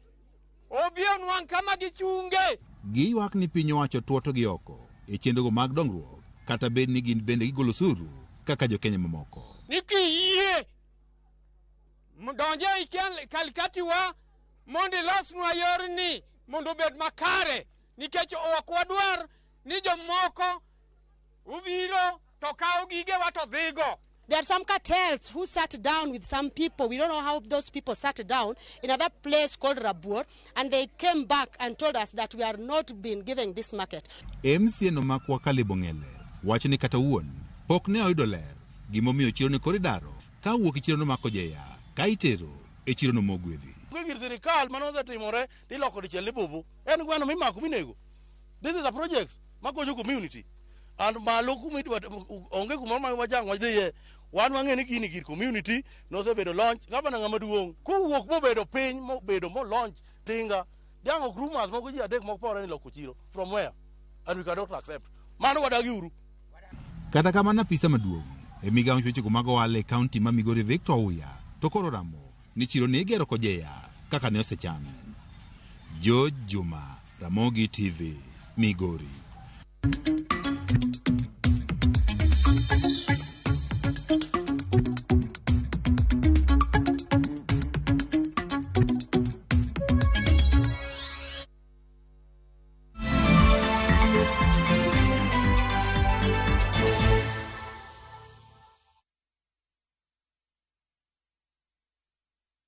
obi onwang' kama gichunge. Giywak ni piny owacho tuoto gi oko e chenrogo mag dongruok kata bed ni gin bende gigolo osuru kaka jokenya mamoko. Ni kiyie donje e kalikatiwa mondo ilosnwa yorni mondo obed makare nikech ok wadwar ni jomoko ubiro to kawo gigewa to dhigo. There are some cartels who sat down with some people. We don't know how those people sat down in another place called Rabuor, and they came back and told us that we are not being given this market. MCA no makwa Caleb Ong'ele wacho ni kata wuon pok ne oyudo ler gimomiyo chiro ni koro idaro ka owuok e chirono mar Kojea ka itero e chirono mogwedhi. Gir sirikal mane osetimore tiloko dichiel ni bubu en gweno mimako minego. This is a project makonyo community. And malo kuma idwa onge kumoro ma wajang wadhiye. Wan wang'e ni gini gir community nosebedo launch. Gavana ng'ama duong' kowuok mobedo piny mobedo mo launch tinga. Diang' ok rumors moko ji adek moko pore ni loko chiro. From where? And we cannot accept. Mano wadagi uru. Kata kamano apisa maduong' e migawo wechego mag ohala e kaunti ma Migori Victor Ouya to koro ramo ni chiro ne igero Kojeya kaka ne osechan. George Juma, Ramogi TV, Migori.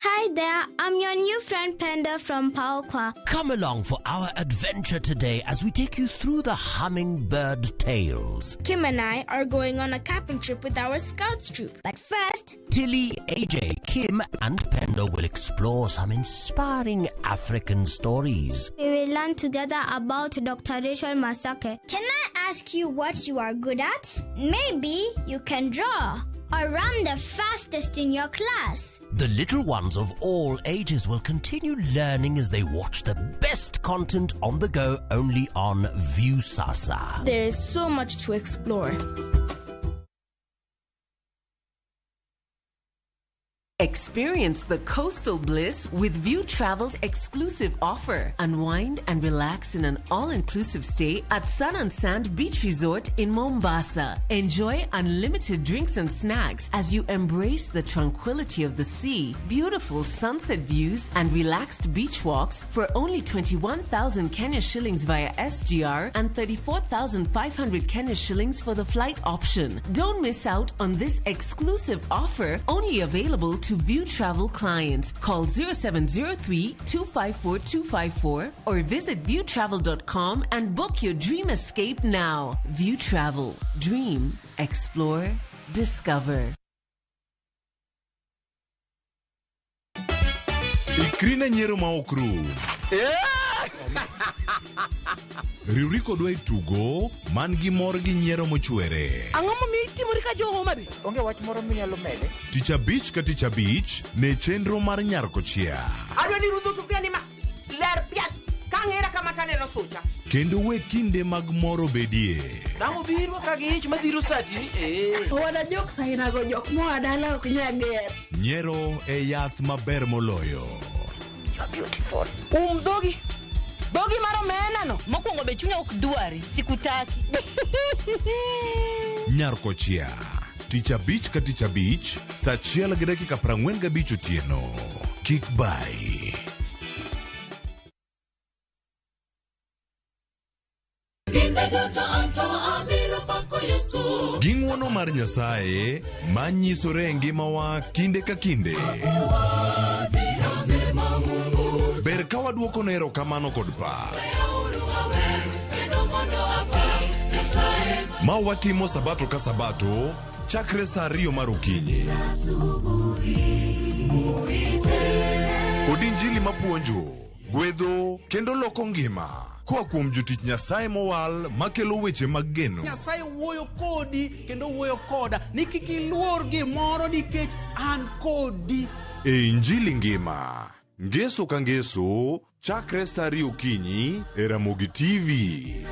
Hi there, I'm your new friend Penda from Palqua. Come along for our adventure today as we take you through the hummingbird tales. Kim and I are going on a camping trip with our scouts troop. But first, Tilly, AJ, Kim, and Pendo will explore some inspiring African stories. We will learn together about Dr. Rachel Masake. Can I ask you what you are good at? Maybe you can draw or run the fastest in your class. The little ones of all ages will continue learning as they watch the best content on the go only on Viusasa. There is so much to explore. Experience the coastal bliss with View Travel's exclusive offer. Unwind and relax in an all-inclusive stay at Sun and Sand Beach Resort in Mombasa. Enjoy unlimited drinks and snacks as you embrace the tranquility of the sea, beautiful sunset views, and relaxed beach walks for only 21,000 Kenya shillings via SGR and 34,500 Kenya shillings for the flight option. Don't miss out on this exclusive offer, only available to View Travel clients. Call 0703 254 254 or visit viewtravel.com and book your dream escape now. View Travel. Dream, explore, discover. Ikri ne nyiero ma ok rum. Riwri kodwa e tugo man gi mor gi nyiero mochwere. Ang'o momiyo itimori ka jo Homa Bay? Onge wach moro minyalo mede? Tich abich ka tich abich ne chenro mar Nyar Kochia. Adwa ni rudho sufuria ni ma ler piat ka ng'era kama taneno sucha. Kendo we kinde mag mor obedie. Dang' obiro ka gi ich madhiro sati ni eh. Wana jok sainago jok moa dala ok nyal ger. Nyiero e yath maber moloyo. You are beautiful. Dhogi. Dhogi mar omena no. Mokwongo be chunya ok dwari, sikutaki. Nyar Kochia. Tich abich ka tich abich, saa achiel gi dakika 45 otieno. Kik bai. Gi ng'uono mar Nyasaye manyisore e ngimawa kinde ka kinde. Ber ka waduoko ne erokamano kod pak. Ma watimo sabato ka sabato chakre saa 2 mar okinyi. Kod injili mapuonjo, gwedho kendo loko ngima koa kuom jotich Nyasaye mowal makelo weche mag geno. Nyasaye wuoyo kodi kendo wuoyo koda ni kik iluor gimoro nikech an kodi. E Injili ngima, ngeso ka ngeso, chakre saa 2 okinyi e Ramogi TV.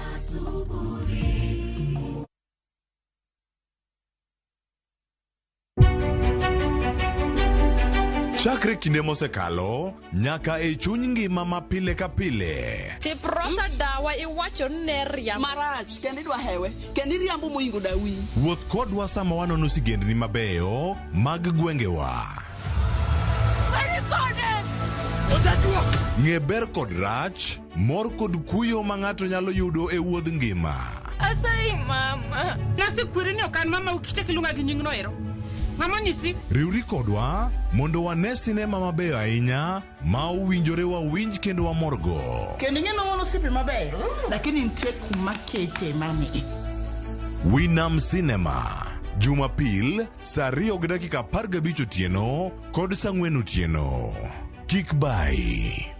Chakre kinde mosekalo nyaka e chuny ngima ma pile ka pile. Tiprosa dawa iwacho ni ne riambo. Marach, kendo idwa hewe, kendo iriambo moingo dawi. Wuoth kodwa sama wanono sigendni mabeyo mag gwengewa. Ng'e ber kod rach, mor kod kuyo ma ng'ato nyalo yudo e wuodh ngima. Asayi mama. Nasekweri ni ok an mama ukichak iluonga gi nyingno ero. Mama nyisi. Riwri kodwa mondo wane sinema mabeyo ahinya ma owinjore wawinj kendo wamorgo. Kendo ing'e ni wan osiepe mabeyo, lakini nitie kuma kete mami. Winam Cinema, Jumapil saa 2:15 otieno kod saa 4 otieno. Kik bai.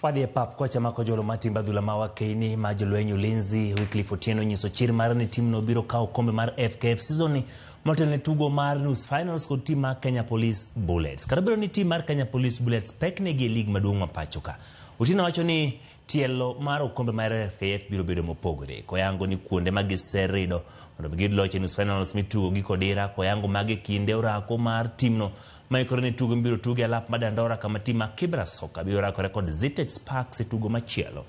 Wadhi e pap kocha ma kojolo mar timb adhula ma wakeini ma jolweny Ulinzi Wycliffe Otieno nyiso chir mare ni timno biro kawo okombe mar FKF season ni motelo ne tugo mar nus finals kod tim mar Kenya Police Bullets. Kata obedo ni tim mar Kenya Police Bullets pek negi e lig maduong' ma pacho ka. Otieno wacho ni tielo mar okombe mar FKF biro bedo mopogore. Koyango ni kuonde ma giserido mondo giyud loch e nus finals mitugo gi Kodira, koyango magi kinde orako mar timno maikore ne tugo mibiro tuge alap ma Dandora kama tim mar Kibra Soka biro rakore kod Zetech Sparks e tugo machielo.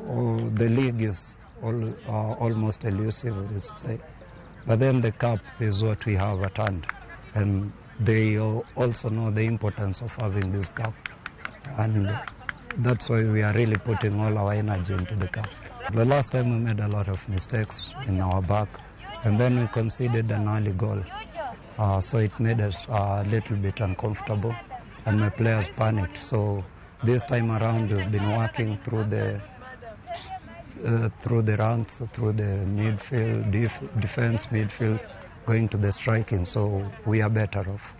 Oh, the league is almost elusive, let's say. But then the cup is what we have at hand. And they also know the importance of having this cup. And that's why we are really putting all our energy into the cup. The last time we made a lot of mistakes in our back, and then we conceded an early goal. So it made us a little bit uncomfortable, and my players panicked. So this time around, we've been working through the ranks, through the midfield, defense, midfield, going to the striking, so we are better off.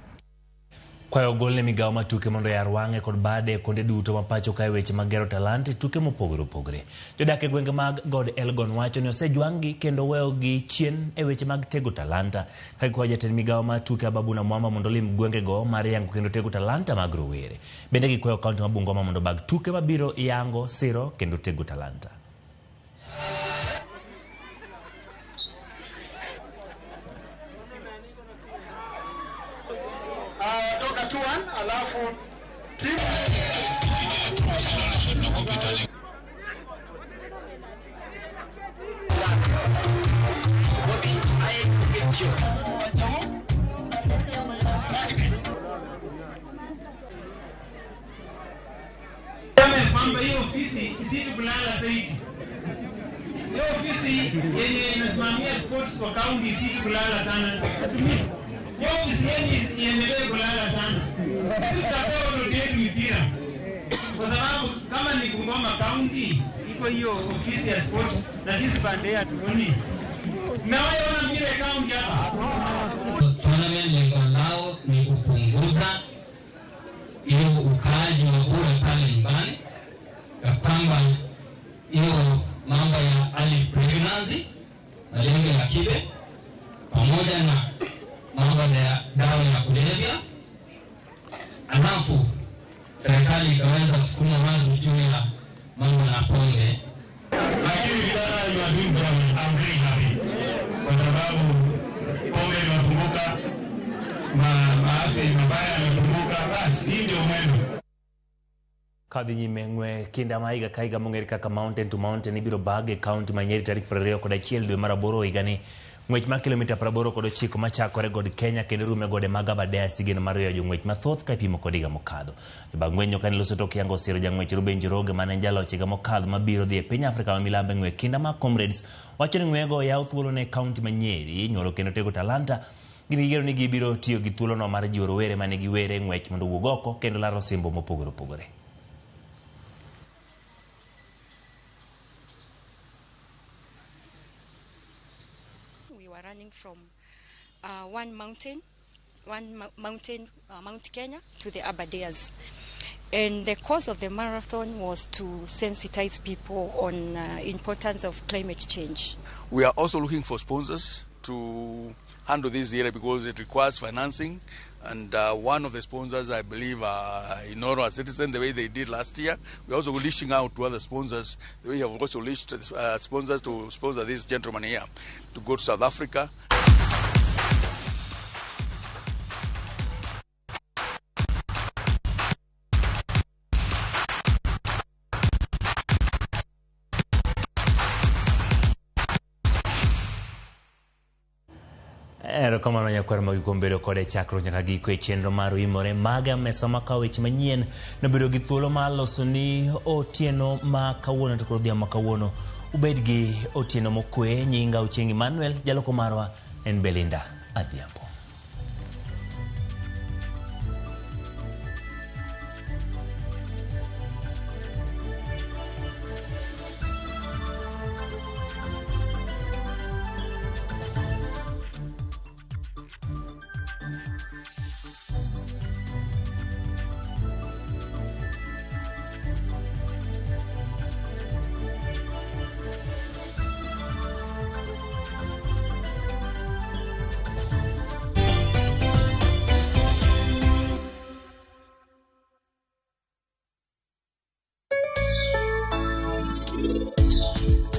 Kwayo ogol ne migawo mar tuke mondo oyar wang'e kod bade kuonde duto ma pacho kae weche mag gero talanta e tuke mopogore opogore. Jodak e gwenge mag God Elgon wacho ni osejwang'gi kendo weyogi chien e weche mag tego talanta. Ka gikwayo jatend migawo mar tuke Ababu Namwamba mondo olim gwengego mar yango kendo tego talanta mag rowere. Bende gikwayo kaunti ma Bungoma mondo obag tuke mabiro yango, siro kendo tego talanta. Kwamba hiyo ofisi isije kulala zaidi. Hiyo ofisi yenye inasimamia sports kwa county isije kulala sana. Hiyo ofisi yenye iendelee kulala sana. Sisi tutapewa watoto yetu mipira. Kwa sababu kama ni Bungoma county iko hiyo ofisi ya sports na sisi pande hatuoni. Mmewahi ona mpira ya county hapa? Tournament lengo lao ni kupunguza hiyo ukaaji wa bure pale nyumbani, ya kwamba hiyo mambo ya early pregnancy, malengo ya kibe, pamoja na mambo ya dawa ya kulevya. Alafu serikali ikaweza kusukuma watu juu ya mambo na pombe. Lakini vijana you are doing well. I'm very happy. Kwa sababu pombe imepunguka, maasi mabaya yamepunguka, basi hii ndio mwendo. Kadhi nyime ng'we kinda ma higa ka higa mong'ere kaka Mountain to Mountain ibiro bag e kaunti ma Nyeri tarik 21 dwe mar 8 higani. Ng'wech mar kilomita 89 machakore god Kenya kendo rume gode mag Aberdare sigeno mar yuayo jong'wech mathoth ka ipimo kod higa mokadho. Jobag ng'wenyo kane loso tok yango osiro jang'wech Ruben Njoroge mane en jaloch higa mokadho mabiro dhi e piny Afrika ma milambo e ng'we kinda mar Comrades wacho ni ng'wego yawo thuolo ne kaunti ma Nyeri nyuolo kendo tego talanta. Gin gigeno ni gibiro tiyo gi thuolono mar jiwo rowere mane giwere e ng'wech mondo owuog oko kendo laro osimbo mopogore opogore. We were running from one mountain, Mount Kenya, to the Aberdares. And the cause of the marathon was to sensitize people on importance of climate change. We are also looking for sponsors to handle this area because it requires financing. And one of the sponsors, I believe, Inoro Citizen, the way they did last year. We're also reaching out to other sponsors. We have also reached sponsors to sponsor this gentleman here to go to South Africa. Erokamano nyakwar magi kuom bedo kode chakruok nyaka giko e chenro mar Oimore. Maga mesa makawo weche manyien nobedo gi thuolo mar loso ni otieno ma kawuono to kod odhiambo ma kawuono. Ubed gi otieno mokwe, nyinga Ochieng' Emmanuel, jaloko marwa en Belinda Adhiambo.